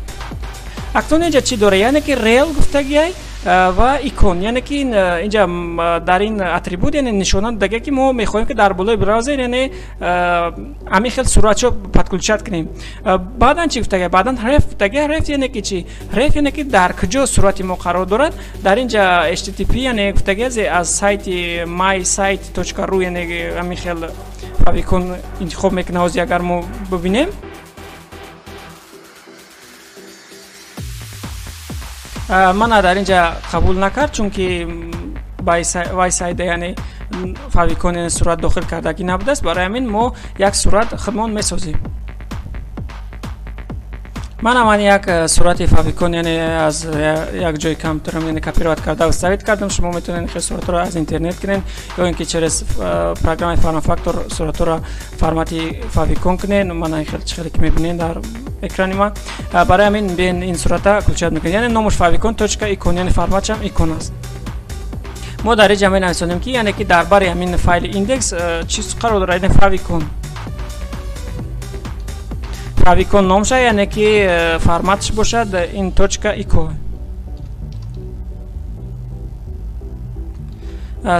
A: Акнун инҷа чӣ дорад? Яъне ки rel гуфтагиай ва икон, яъне ки инҷа дар ин атрибут яъне нишона додагия, ки мо мехоҳем ки дар болои браузер яъне ҳамин хел суратчо подключать кунем. Баъдан чӣ гуфтагия? Баъдан href гуфтагия. Href яъне ки чӣ? Href яъне ки дар куҷо сурати мо қарор дорад. Дар инҷа http яъне гуфтагия аз сайти mysite.ru, яъне ҳамин хел фавикон интихоб мекунад. Ҳозир агар мо бибинем, мана дар инҷа қабул накард, чунки вай сайда яъне фавикон яъне сурат дохил кардагӣ набудааст. Барои ҳамин мо як сурат худмон месозем. Ман як сурати favicon, яъне аз як ҷои компютерам, яъне копировать карда вставить кардам. Шумо метавонед ин суратро аз интернет кунед ё ин ки через программаи FormFactor суратро формати favicon кунед. Ман ин хел чӣ хеле ки мебинед дар экрани ман. Барои ҳамин бин ин сурата включать мекунед. Яъне номаш favicon.icon, яъне форматшам икон аст. Мо дар инҷа менависонем ки яъне ки дар бари ҳамин файли индекс чиз қарор дорад, яъне favicon. Favicon номша, яъне ки форматш бошад ин .ico.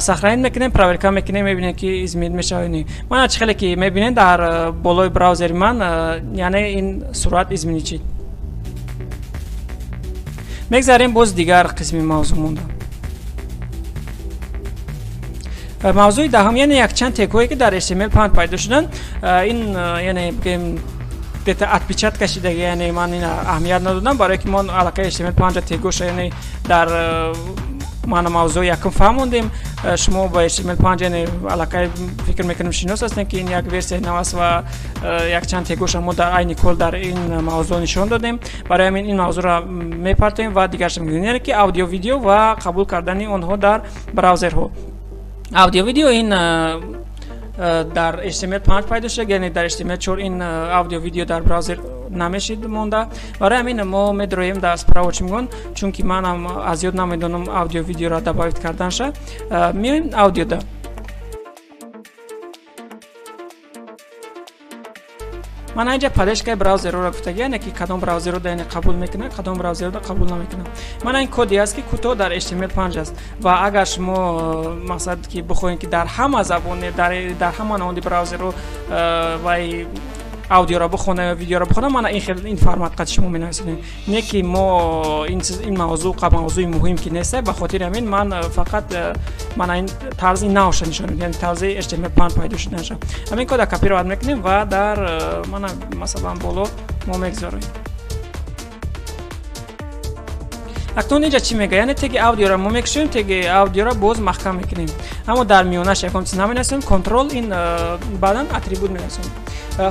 A: Сохранить мекунем, проверка мекунем, мебинем ки изменить мешавад не. Ман чӣ хеле ки мебинед дар болои браузери ман, яъне ин сурат изменить шид. Мегзарем боз дигар қисми мавзӯъ монда. Мавзӯи даҳум, яъне якчанд тегҳое ки дар HTML5 пайдо шуданд, ин яъне бигем где-то отпечатка шидаги, яъне ман ин аҳамият надодам, барое ки мо аллакай HTML5 тегоша, яъне дар мана мавзӯи якум фаҳмондем. Шумо ба HTML5 яъне аллакай фикр мекунем шинос ҳастем, ки ин як версияи нав аст ва якчанд тегоша мо дар айни кол дар ин мавзӯъ нишон додем. Барои ҳамин ин мавзӯъро мепартоем ва дигарша мегӯем, яъне ки аудио видео ва қабул кардани онҳо дар браузерҳо. Аудио видео ин дар HTML5 пайдо шуд, яъне дар HTML4 ин аудио видео дар браузер намешид монда. Барои ҳамин мо медроем дар справочник, чунки манам аз ёд намедонам аудио видеоро добавить карданша. Меоем аудиода. Ман инҷа поддержкаи браузерро гуфтаги, яъне ки кадом браузерро яъне қабул мекунад, кадом браузерро қабул намекунад. Ман ин коде аст ки кӯтоҳ дар HTML5 аст ва агар шумо мақсад ки бихоҳед ки дар ҳама забон, дар ҳама намуди браузерро вай аудиоро бихонад ё видеоро бихонад, мана ин хел ин формат қад шумо менависед. Не ки мо ин мавзӯъ мавзӯи муҳим ки нест, ба хотири ҳамин ман фақат мана ин тарзи навша нишон медиҳам, яъне тарзи HTML5 пайдо шуданаша. Ҳамин кода копировать мекунем ва дар мана масалан боло мо мегузорем. Акнун инҷа чӣ мегӯяд? Яъне теги аудиоро мо мекушем, теги аудиоро боз маҳкам мекунем, аммо дар миёнаш ягон чиз наменависем. Контрол ин баъдан атрибут менависем.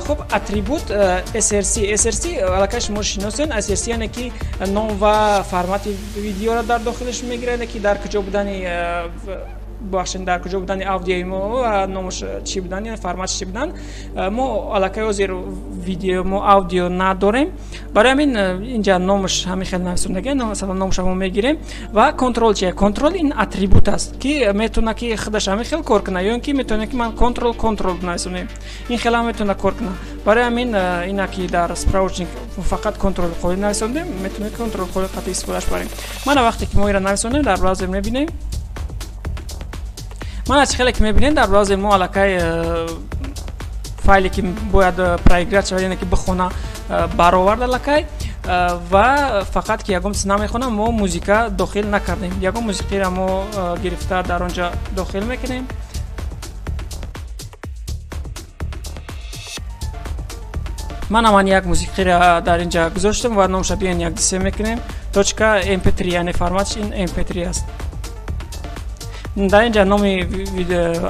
A: Хуб, атрибут SRC. SRC аллакай шумо шиносед. SRC яъне ки ном ва формати видеоро дар дохилаш мегирад, яъне ки дар куҷо будани, бахшед, дар куҷо будани аудиои мо ва номаш чӣ будан, яъне форматш чӣ будан. Мо аллакай ҳозир видео мо аудио надорем, барои ҳамин инҷа номаш ҳамин хел нависондаги, масалан номашро мо мегирем. Ва контрол чия? Контрол ин атрибут аст ки метавонад ки худаш ҳамин хел кор кунад, ё ин ки метавонад ки ман контрол контрол нависонем, ин хел ҳам метавонад кор кунад. Барои ҳамин ина ки дар справочник фақат контрол қолӣ нависондем, метавонем контрол қолӣ қатъи истифодаш барем. Мана вақте ки мо инро нависондем, дар браузер мебинем. Мана чӣ хеле ки мебинед, дар браузер мо аллакай файле ки бояд проиграть шавад, яъне ки бихона, баровард аллакай, ва фақат ки ягон чиз намехона, мо музика дохил накардем. Ягон мусиқиро мо гирифта дар он ҷо дохил мекунем. Ман як мусиқиро дар ин ҷо гузоштам ва номша биён як дисе мекунем. .mp3, яъне форматш ин mp3 аст. Дар ин ҷо номи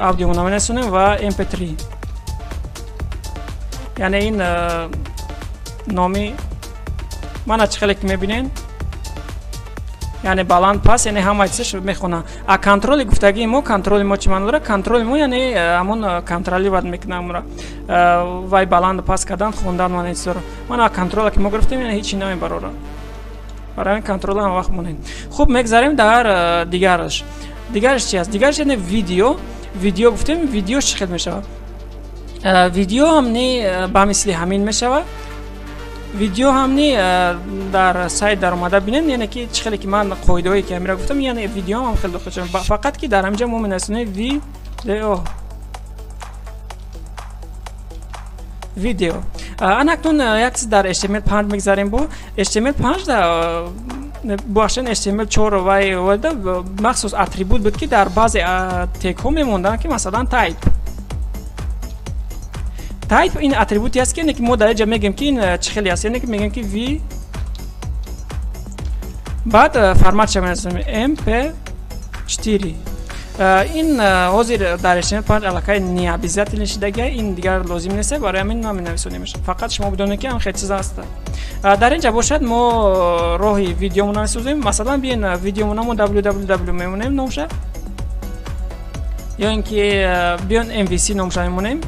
A: аудиомо наменависонем ва mp3, яъне ин номи мана чӣ хеле ки мебинед, яъне баланд паст, яъне ҳамаи чизаш мехонад. А контроли гуфтагии мо, контроли мо чӣ маъно дорад? Контроли мо яъне ҳамон контролировать мекунад ҳамонро, вай баланд паст кардан, хондан, мана ин чизҳоро. Мана контрола ки мо гирифтем, яъне ҳеҷ намебарорад. Барои ҳамин контрола ҳама вақт монем. Хуб, мегзарем дар дигараш. Дигараш чи аст? Дигараш яъне видео. Видео гуфтем, видео чӣ хел мешавад? Видео ҳам не ба мисли ҳамин мешавад. Видео ҳам не дар сайт даромада бинед, яъне ки чӣ хеле ки ман қоидаҳое ки ҳамира гуфтам, яъне видео ҳам хеле дохил шавад. Фақат ки дар ҳаминҷа мо менависонем видео. Видео. Ана акнун як чиз дар HTML5 мегзарем. Бо HTML5 да бахшен HTML4 вай махсус атрибут буд ки дар баъзе тегҳо мемонданд, ки масалан type. Type ин атрибути аст ки мо дар инҷа мегӯем ки ин чӣ хеле аст, яъне ки мегӯем ки v, баъд форматша менависем mp4. Ин ҳозир дар HTML5 аллакай необязательно шидагия, ин дигар лозим нест, барои ҳамин наменависонемш. Фақат шумо бидонед, ки ҳам хел чиз аст. Дар ин ҷа бошад, мо роҳи видеомона месозем. Масалан, биён видеомона мо www мемонем номша, ё ин ки биён mvc номша мемонем,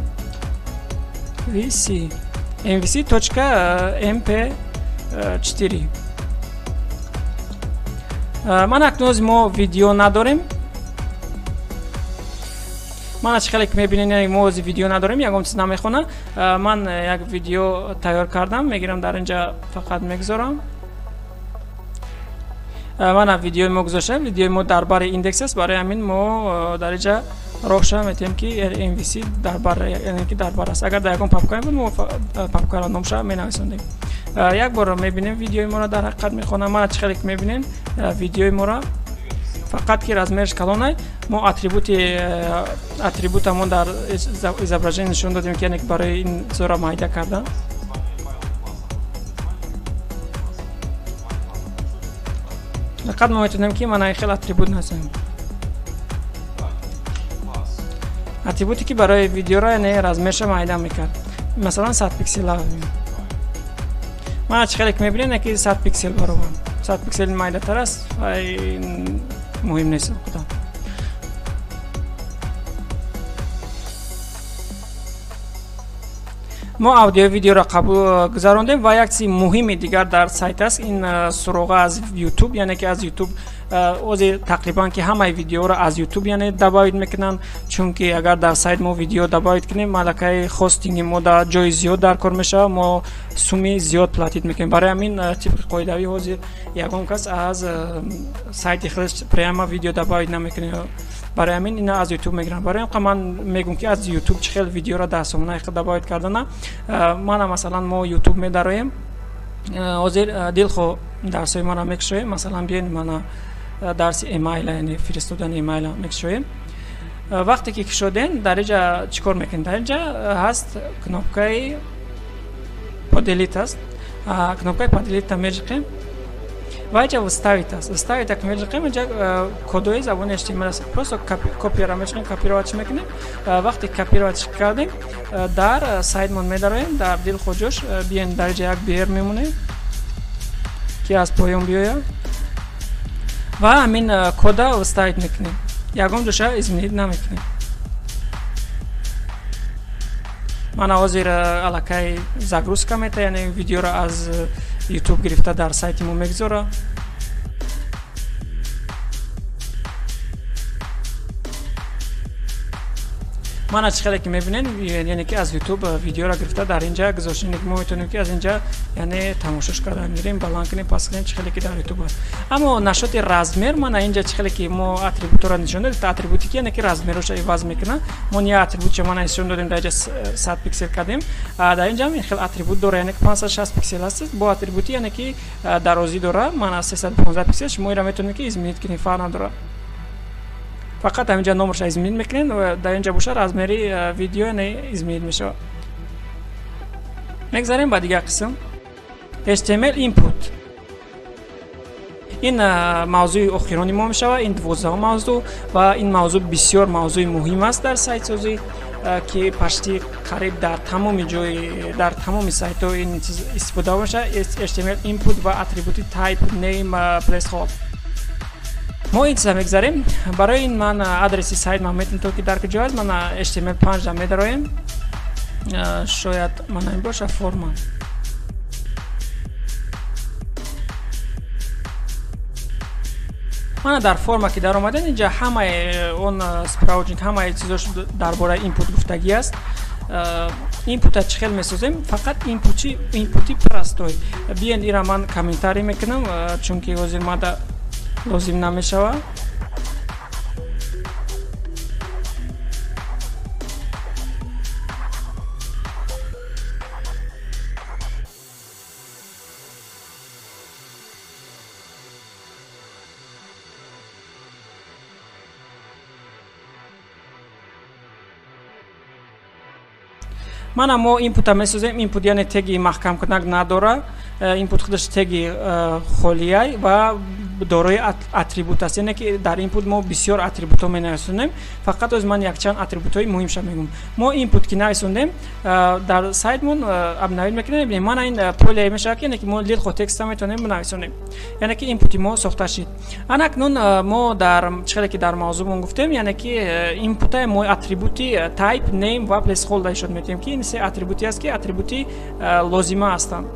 A: vc mvc.mp4. Ман акнун мо видео надорем. Ман аз хеле ки мебинед, мо ози видео надорем, ягон чиз намехонам. Ман як видео тайёр кардам, мегирам, дар инҷа фақат мегузорам. Мана видеои мо гузоштам. Видеои мо дар бари индекс аст, барои ҳамин мо дар инҷа роҳша метиҳем, ки mvc дар бар, яъне ки дар бар аст. Агар дар ягон папка буд, мо папкаро номша менависондем. Як бор мебинем, видеои моро дар ҳақиқат мехонам. Мана чӣ хеле ки мебинем, видеои моро фақат ки размерш калонай. Мо атрибутамон дар изображение нишон додем, ки яъне барои ин зора майда кардан. Фақат мо метавонем, ки мана хел атрибут насем, атрибуте ки барои видеоро, яъне размерша майда мекард, масалан 100 пиксела. Мана чӣ хеле ки мебинем, ки 100 пиксел баробар 100 пиксел майдатар аст, муҳим нест худо. Мо аудио видеоро қабул гузарондем ва як чизи муҳими дигар дар сайт аст, ин суроға аз YouTube, яъне ки аз YouTube ҳозир тақрибан ки ҳамаи видеоро аз YouTube яъне добавить мекунанд, чунки агар дар сайт мо видео добавить кунем, малакаи хостинги мо дар ҷои зиёд дар кор мешавад, мо суми зиёд платить мекунем. Барои ҳамин тибқи қоидавӣ ҳозир ягон кас аз сайти худаш прямо видео добавить намекунад, барои ҳамин ина аз YouTube мегиранд. Барои ҳам ман мегӯм, ки аз YouTube чӣ хел видеоро дар сомонаи худ добавить кардана. Мана масалан мо YouTube медароем, ҳозир дилхоҳ дарсҳои маро мекушоем. Масалан, биён мана дарси эмайла, яъне фиристодани эмайла мекушоем. Вақте ки кушодем, дар инҷа чӣ кор мекунем? Дар инҷа ҳаст кнопкаи поделить аст, кнопкаи поделить меҷиқем ва инҷа вставить аст. Вставить ак меҷиқем, инҷа кодои забони HTML аст. Просто копияро меҷиқем, копировать мекунем. Вақте копировать кардем, дар сайтмон медароем, дар дилхоҳ ҷош биён дар инҷа як br мемонем, ки аз поён биёяд, ва ҳамин кода вставить мекунем, ягон ҷоша изменить намекунем. Мана ҳозир аллакай загрузка мета, яъне видеоро аз YouTube гирифта дар сайти мо мегузора. Мана чӣ хеле ки мебинед, яъне ки аз YouTube видеоро гирифта дар инҷа гузоштем, мо метавонем, ки аз инҷа яъне тамошош кардан гирем, баланд кунем, паст кунем, чӣ хеле ки дар YouTube аст. Аммо нашоти размер, мана инҷа чӣ хеле ки мо атрибутро нишон додем, атрибути ки яъне ки размерашро иваз мекунад. Мо не атрибутча мана нишон додем, дар инҷа 100 пиксел кардем, дар инҷа ҳам ин хел атрибут дора, яъне ки 560 пиксел аст. Бо атрибути яъне ки дарозӣ дора, мана 315 пиксел. Шумо инро метавонед, ки изменить кунед, фарқ надорад, фақат ҳаминҷа номерша изменить мекунед ва дар инҷа боша размери видео яъне изменить мешавад. Мегзарем ба дигар қисм, HTML input. Ин мавзӯи охирони мо мешавад, ин 12-ум мавзӯъ, ва ин мавзӯъ бисёр мавзӯи муҳим аст дар сайтсозӣ, ки почти қариб дар тамоми ҷои, дар тамоми сайтҳо ин чиз истифода мешавад, HTML input ва атрибути type, name, placeholder. Мо ин чиза мегзарем. Барои ин ман адреси сайт ман метавонам, то ки дар куҷо аст. Ман HTML5 медароем, шояд мана ин боша форма. Мана дар форма ки даромадем, инҷа ҳамаи он справочник, ҳамаи чизош дар бораи input гуфтагӣ аст. Инпута чӣ хел месозем? Фақат инпути простой. Биён ира ман комментарий мекунам, чунки ҳозир мада лозим намешавад. Мана мо инпута месозем. Инпут яъне теги маҳкамкунак надора, инпут худаш теги холияй ва дорои атрибут аст, яъне ки дар input мо бисёр атрибутҳо менависонем. Фақат оз ман якчанд атрибутҳои муҳимша мегӯям. Мо input ки нависондем, дар сайтмон обновить мекунем, мебинем мана ин поле мешавад, ки яъне ки мо дилхоҳ текста метавонем бинависонем, яъне ки input мо сохта шид. Анакнун мо дар чӣ хеле ки дар мавзӯъмон гуфтем, яъне ки input мо атрибути type, name ва placeholder ишод метиҳем, ки ин се атрибути аст, ки атрибути лозима ҳастанд.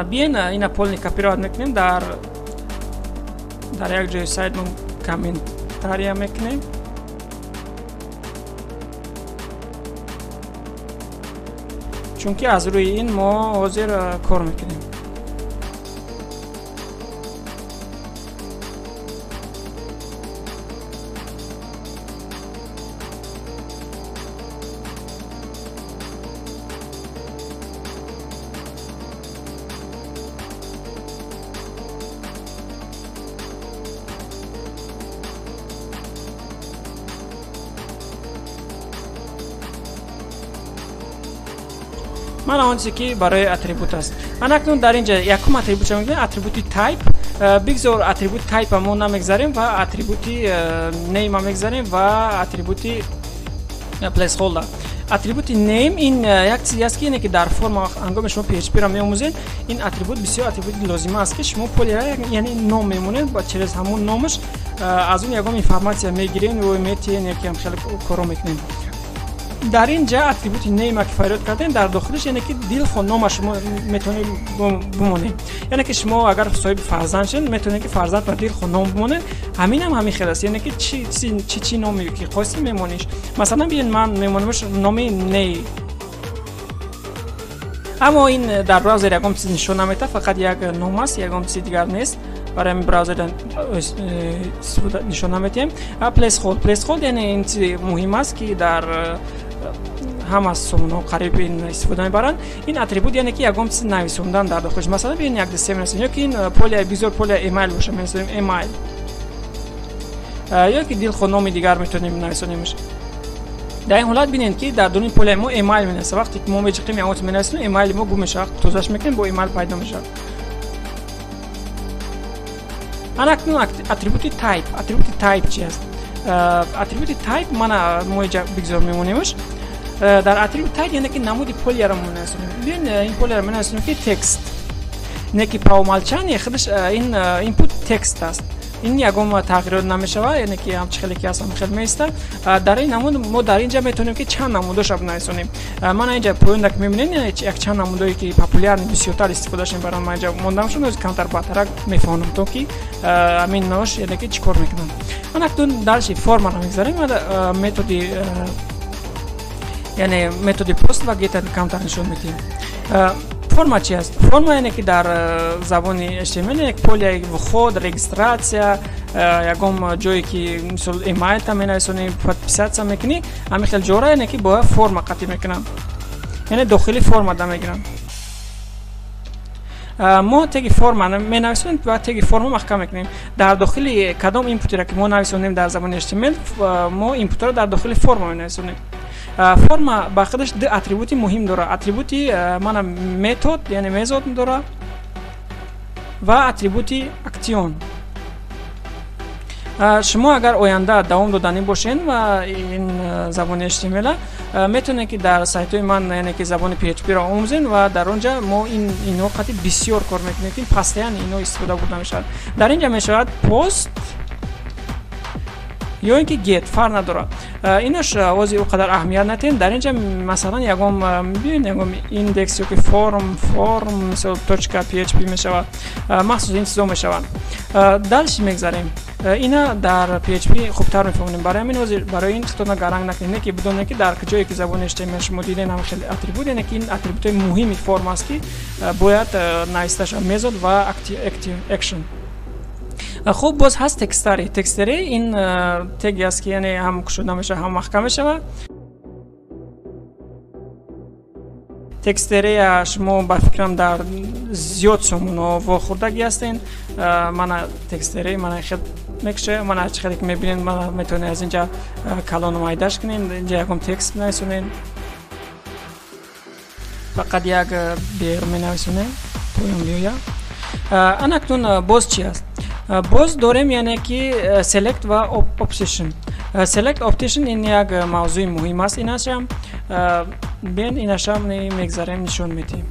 A: Биен ина полный копировать мекунем, дар як ҷои сайтмон комментария мекунем. Чунки аз рӯи ин мо ҳозир кор мекунем. Мана он чизе ки барои атрибут аст. Анакнун дар инҷа якум атрибут ча мегӯем, атрибути type. Бигзор атрибут type мо намегзарем ва атрибути name мегзарем ва атрибути placeholder. Атрибути name ин як чизе аст, ки яъне ки дар форма ҳангоме шумо PHP-ро меомӯзед, ин атрибут бисёр атрибути лозима аст, ки шумо поле яъне ном мемонед ва через ҳамон номаш аз он ягон информатсия мегирем ё метиҳем, яке ҳам хеле коро мекунем. Дар ин ҷа атрибути name ки фарёд кардем, дар дохилиш яъне ки дилхоҳ нома шумо метавонед бимонед. Яъне ки шумо агар соҳиби фарзанд шед, метавонед ки фарзандро дилхоҳ ном бимонед. Ҳаминам ҳамин хел аст, яъне ки чӣ номе ки хости мемониш. Масалан, биёед ман мемонамш номи name. Аммо ин дар браузер ягон чиз нишон наметавад, фақат як ном аст, ягон чизи дигар нест. Барои ҳамин браузер нишон наметиҳем. Placehold яъне ин чизи муҳим аст, ки дар ҳама сомонаҳо қариб ин истифода мебаранд. Ин атрибут яъне ки ягон чиз нависондан дар дохилиш. Масалан, биёед як дастаи менависем, ё ки ин поле бисёр поле email боша, менависем email, ё ки дилхоҳ номи дигар метавонем нависонимаш. Дар ин ҳолат бинед, ки дар дуни поле мо email менависем. Вақте ки мо меҷиқем ягон чиз менависем, email мо гум мешавад, тозаш мекунем, бо email пайдо мешавад. Анакнун атрибути type. Атрибути type чи аст? Атрибути type мана мо инҷа бигзор мемонемаш. Дар атрибут type яъне ки намуди полеро менависонем. Биёед ин полеро менависонем, ки текст. Не ки по умолчанию худаш ин input текст аст. Ин ягон тағйирот намешавад, яъне ки ҳамчи хеле ки аст, ҳам хел меистад. Дар ин намуд мо дар инҷа метавонем, ки чанд намудоша бинависонем. Мана инҷа поёнда ки мебинед, як чанд намудое ки популярни бисёртар истифодаш мебаранд, ман инҷа мондам шуд, оз камтар баъдтарак мефаҳмонам, то ки ҳамин нош яъне ки чӣ кор мекунанд. Ман акнун дарши формаро мегзарем, методи яъне методи пост ва get камтар нишон медиҳем. Форма чи аст? Форма яъне ки дар забони HTML як поле вход, регистрация, ягон ҷое ки мисол email та менависонӣ, подписаться мекунӣ, ҳамин хел ҷора яъне ки бояд форма қатъӣ мекунанд, яъне дохили форма да мегиранд. Мо теги форма менависонем ва теги форма маҳкам мекунем. Дар дохили кадом инпутеро ки мо нависонем дар забони HTML, мо инпутеро дар дохили форма менависонем. Форма ба худаш ду атрибути муҳим дорад. Атрибути мана метод, яъне мезод дорад, ва атрибути action. Шумо агар оянда давом доданӣ бошед ва ин забони HTML, метавонед, ки дар сайтҳои ман яъне ки забони PHP-ро омӯзед ва дар он ҷа мо инҳо қатъи бисёр кор мекунем, ки постоянно инҳо истифода бурда мешавад. Дар ин ҷа мешавад post ё ин ки get, фарқ надорад. Инаш ози о қадар аҳамият натиҳем. Дар ин ҷа масалан ягон бибинед, ягон индекс ё ки форм мисол точка php мешавад, махсус ин чизо мешаванд. Дальше мегзарем. Ина дар PHP хубтар мефаҳмонем. Барои ҳамин ҳозир барои ин хитона гаранг накунед, не ки бидонед, ки дар ҷое ки забони HTML шумо дидед ҳам хеле атрибут, яъне ки ин атрибутҳои муҳими форма аст, ки бояд нависта шавад, мезод ва action. Хуб, боз ҳаст textarea. Textarea ин теги аст, ки яъне ҳам кушода мешавад, ҳам маҳкам мешавад. Textarea шумо ба фикрам дар зиёд сомонаҳо вохӯрдагӣ ҳастен. Мана textarea мана хел мекушояд, мана чӣ хеле ки мебинед, мана метавонед аз инҷа калону майдаш кунед, инҷа ягон текст бинависонед. Фақат як бр менависонем, поён биёяд. Анакнун боз чи аст? Боз дорем, яъне ки select ва option. Select option ин як мавзӯи муҳим аст. Инашам бен инашам мегзарем, нишон медиҳем.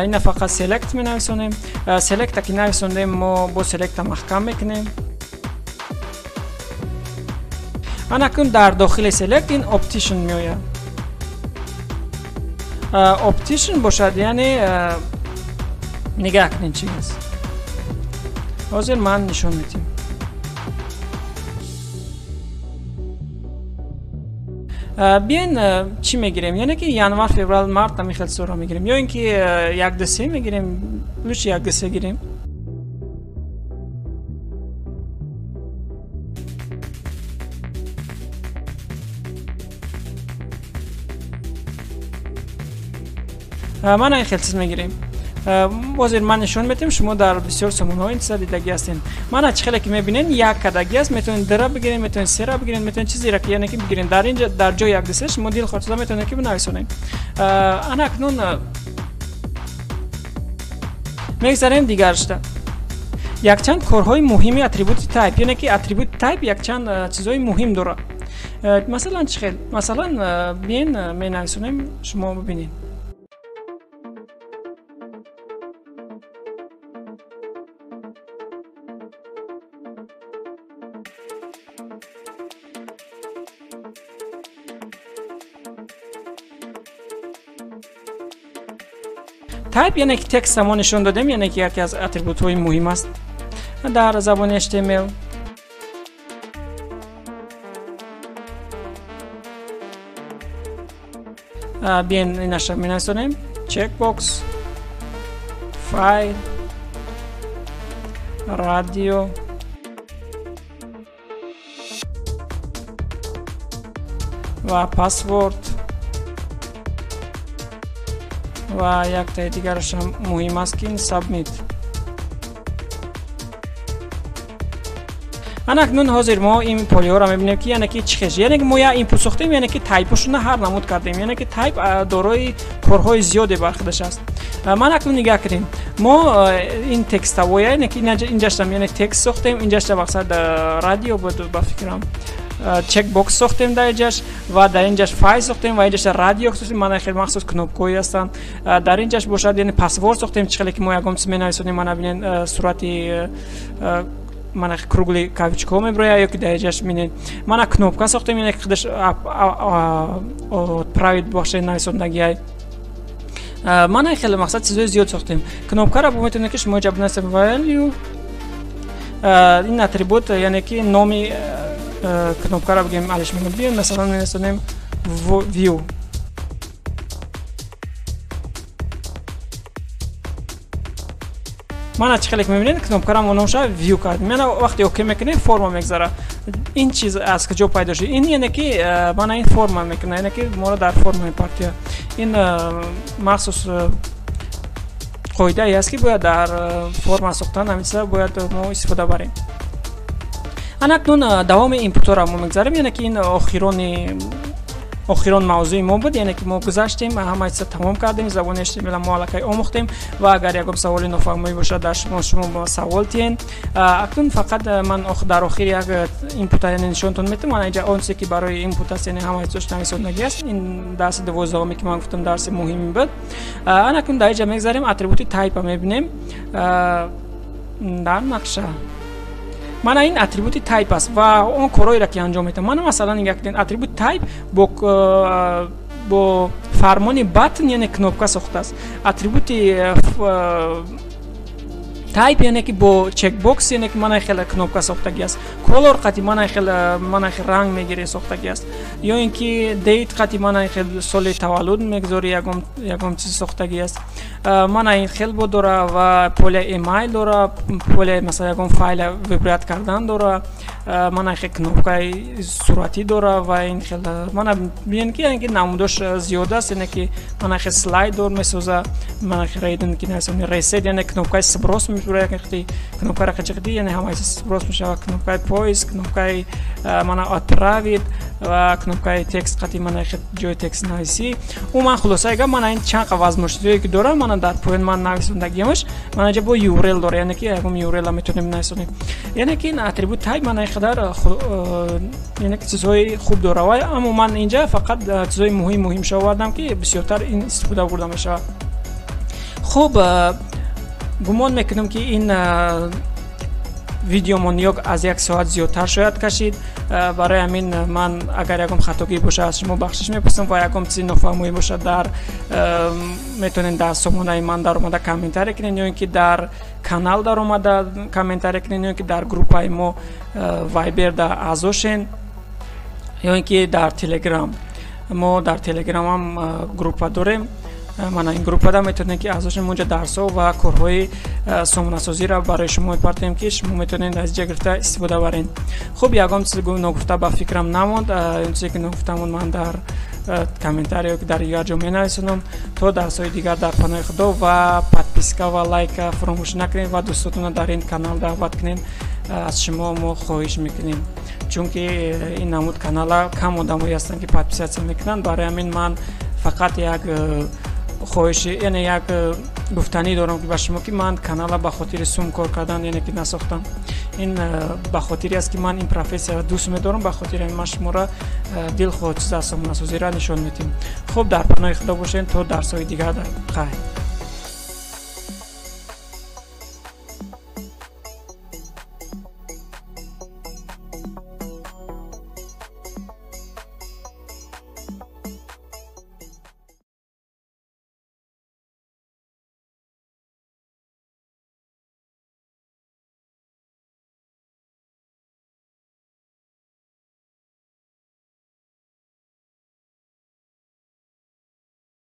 A: Ина фақат select менависонем. Select ки нависондем, мо бо select маҳкам мекунем. Анакун дар дохили select ин option меояд. Option бошад, яъне нигаҳ кунед чи аст. Ҳозир ман нишон медиҳам. Биён чӣ мегирем? Яъне ки январ, феврал, март ҳамин хел чизҳоро мегирем, ё ин ки 1 2 3 мегирем. Лучше 1 2 3 гирем. Ман ин хел чиз мегирем. Ҳозир ман нишон медиҳам, шумо дар бисёр сомонаҳо ин чиза дидагӣ ҳастед. Мана чӣ хеле ки мебинед, як кадагӣ аст. Метавонед дра бигиред, метавонед сера бигиред, метавонед чизеро ки яъне ки бигиред. Дар инҷа дар ҷои 1 2 3 шумо дилхоҳ чиза метавонед ки бинависонед. Ана акнун мегзарем дигаршда. Якчанд корҳои муҳими атрибути type, яъне ки атрибути type якчанд чизҳои муҳим дорад. Масалан чӣ хел? Масалан биен менависонем, шумо бибинед. Type яъне ки текст мо нишон додем, яъне ки яке аз атрибутҳои муҳим аст дар забони HTML. Биен инаша менависонем. Checkbox, файл, радио ва пасворд ва яктаи дигарашам муҳим аст ки ин submit. Анакнун ҳозир мо ин полиҳоро мебинем ки яъне ки чӣ хеш, яъне ки мо як input сохтем, яъне ки type-ошона ҳар намуд кардем, яъне ки type дорои корҳои зиёде бар худаш аст. Ман акнун нигаҳ кунем, мо ин текставоя, яъне ки инҷаштам яъне текст сохтем, инҷашта мақсад радио буд ба фикрам, checkbox сохтем дар инҷаш ва дар инҷаш файл сохтем ва инҷаш радио сохтем. Мана хеле махсус кнопкаҳое ҳастанд. Дар инҷаш бошад, яъне пасворд сохтем, чӣ хеле ки мо ягон чиз менависонем, мана бинед сурати мана кругли кавичкаҳо мебирояд, ё ки дар инҷаш бинед мана кнопка сохтем, яъне худаш отправить бахшаи нависондагиай. Мана хеле мақсад чизҳои зиёд сохтем. Кнопкаро метавонед ки шумо инҷа бинависед value, ин атрибут, яъне ки номи кнопкаро бигем алиш мекунем. Биёем масалан менависонем view. Мана чӣ хеле ки мебинед, кнопкаро мо номша view кардем. Мана вақте окей мекунем, форма мегзара. Ин чиз аз куҷо пайдо шуд? Ин яъне ки мана ин форма мекунад, яъне ки моро дар форма мепартояд. Ин махсус қоидае аст ки бояд дар форма сохтан ҳамин чиза бояд мо истифода барем. Анакнун давоми инпутҳоро мо мегзарем, яъне ки ин охирон мавзӯи мо буд, яъне ки мо гузаштем, ҳама чиза тамом кардем, забони HTML мо аллакай омӯхтем ва агар ягон саволи нофаҳмоӣ бошад, дар шумо ба савол тиҳен. Акнун фақат ман дар охир як инпута яъне нишонтон метавам. Ман инҷа он чизе ки барои инпут аст, яъне ҳама чизош нависондагӣ аст. Ин дарси 12-уме ки ман гуфтам дарси муҳим буд. Анакнун дар инҷа мегзарем, атрибути type мебинем дар нақша. Мана ин атрибути type аст ва он корҳоеро ки анҷом медиҳам. Мана масалан нигоҳ кунед, атрибути type бо фармони button, яъне кнопка сохтааст. Атрибути type яъне ки бо checkbox, яъне ки мана хеле кнопка сохтагӣ аст. Color қати мана хеле ранг мегире сохтагӣ аст. Ё ин ки date қати мана хеле соли таваллуд мегузори, ягон чиз сохтагӣ аст. Мана ин хел бо дора ва поля email дора, поля масалан ягон файла вибрат кардан дора, мана хел кнопкаи суратӣ дора ва ин хел. Мана бинед ки яъне ки намудош зиёд аст, яъне ки мана хел слайдер месоза, мана хел рейден ки нависонӣ reset, яъне кнопкаи сброс мебурад, яъне кнопкаро қачиқдӣ, яъне ҳама чиз сброс мешавад, кнопкаи поиск, кнопкаи мана отправить, Ва кнопкаи текст қати мана ҷои текст нависӣ. Умуман, хулосаи гап, мана ин чанд қа возможностиое ки дорам, мана дар поён ман нависондагиамаш. Мана инҷа бо URL дора, яъне ки ягон URL метавонем нависонем. Яъне ки ин атрибут type мана ин қадар, яъне ки чизҳои хуб дора. Ва аммо ман инҷа фақат чизҳои муҳим муҳимша овардам, ки бисёртар ин истифода бурда мешавад. Хуб, гумон мекунам, ки ин видеомон ё аз як соат зиёдтар шояд кашид. Барои ҳамин ман агар ягон хатогӣ бошад, аз шумо бахшиш мепурсам ва ягон чизи нофаҳмоӣ бошад, дар метавонед дар сомонаи ман даромада комментария кунед, ё ин ки дар канал даромада комментария кунед, ё ин ки дар группаи мо Вайбер да аъзо шен, ё ин ки дар Телеграм. Мо дар Телеграмам группа дорем. Мана ин группада метавонед, ки аъзо шем. Онҷа дарсҳо ва корҳои сомонасозиро барои шумо мепартоем, ки шумо метавонед аз ҷа гирифта истифода баред. Хуб, ягон чиз ногуфта ба фикрам намонд. Он чизе ки ногуфта монд, ман дар комментария ё ки дар дигар ҷо менависонам. То дарсҳои дигар дар паноҳи Худо. Ва подписка ва лайка фаромӯш накунед ва дӯстотонро дар ин канал даъват кунед. Аз шумо мо хоҳиш мекунем, чунки ин намуд канала кам одамое ҳастанд, ки подписаться мекунанд. Барои ҳамин ман фақат як хоҳиши, яъне як гуфтанӣ дорам, ки ба шумо, ки ман канала ба хотири сум кор кардан, яъне ки насохтам. Ин ба хотире аст, ки ман ин профессияро дӯст медорам. Ба хотири ҳамин ман шуморо дилхоҳ чиз аз сомонасозиро нишон медиҳем. Хуб, дар паноҳи Худо бошед то дарсҳои дигар. Хайр.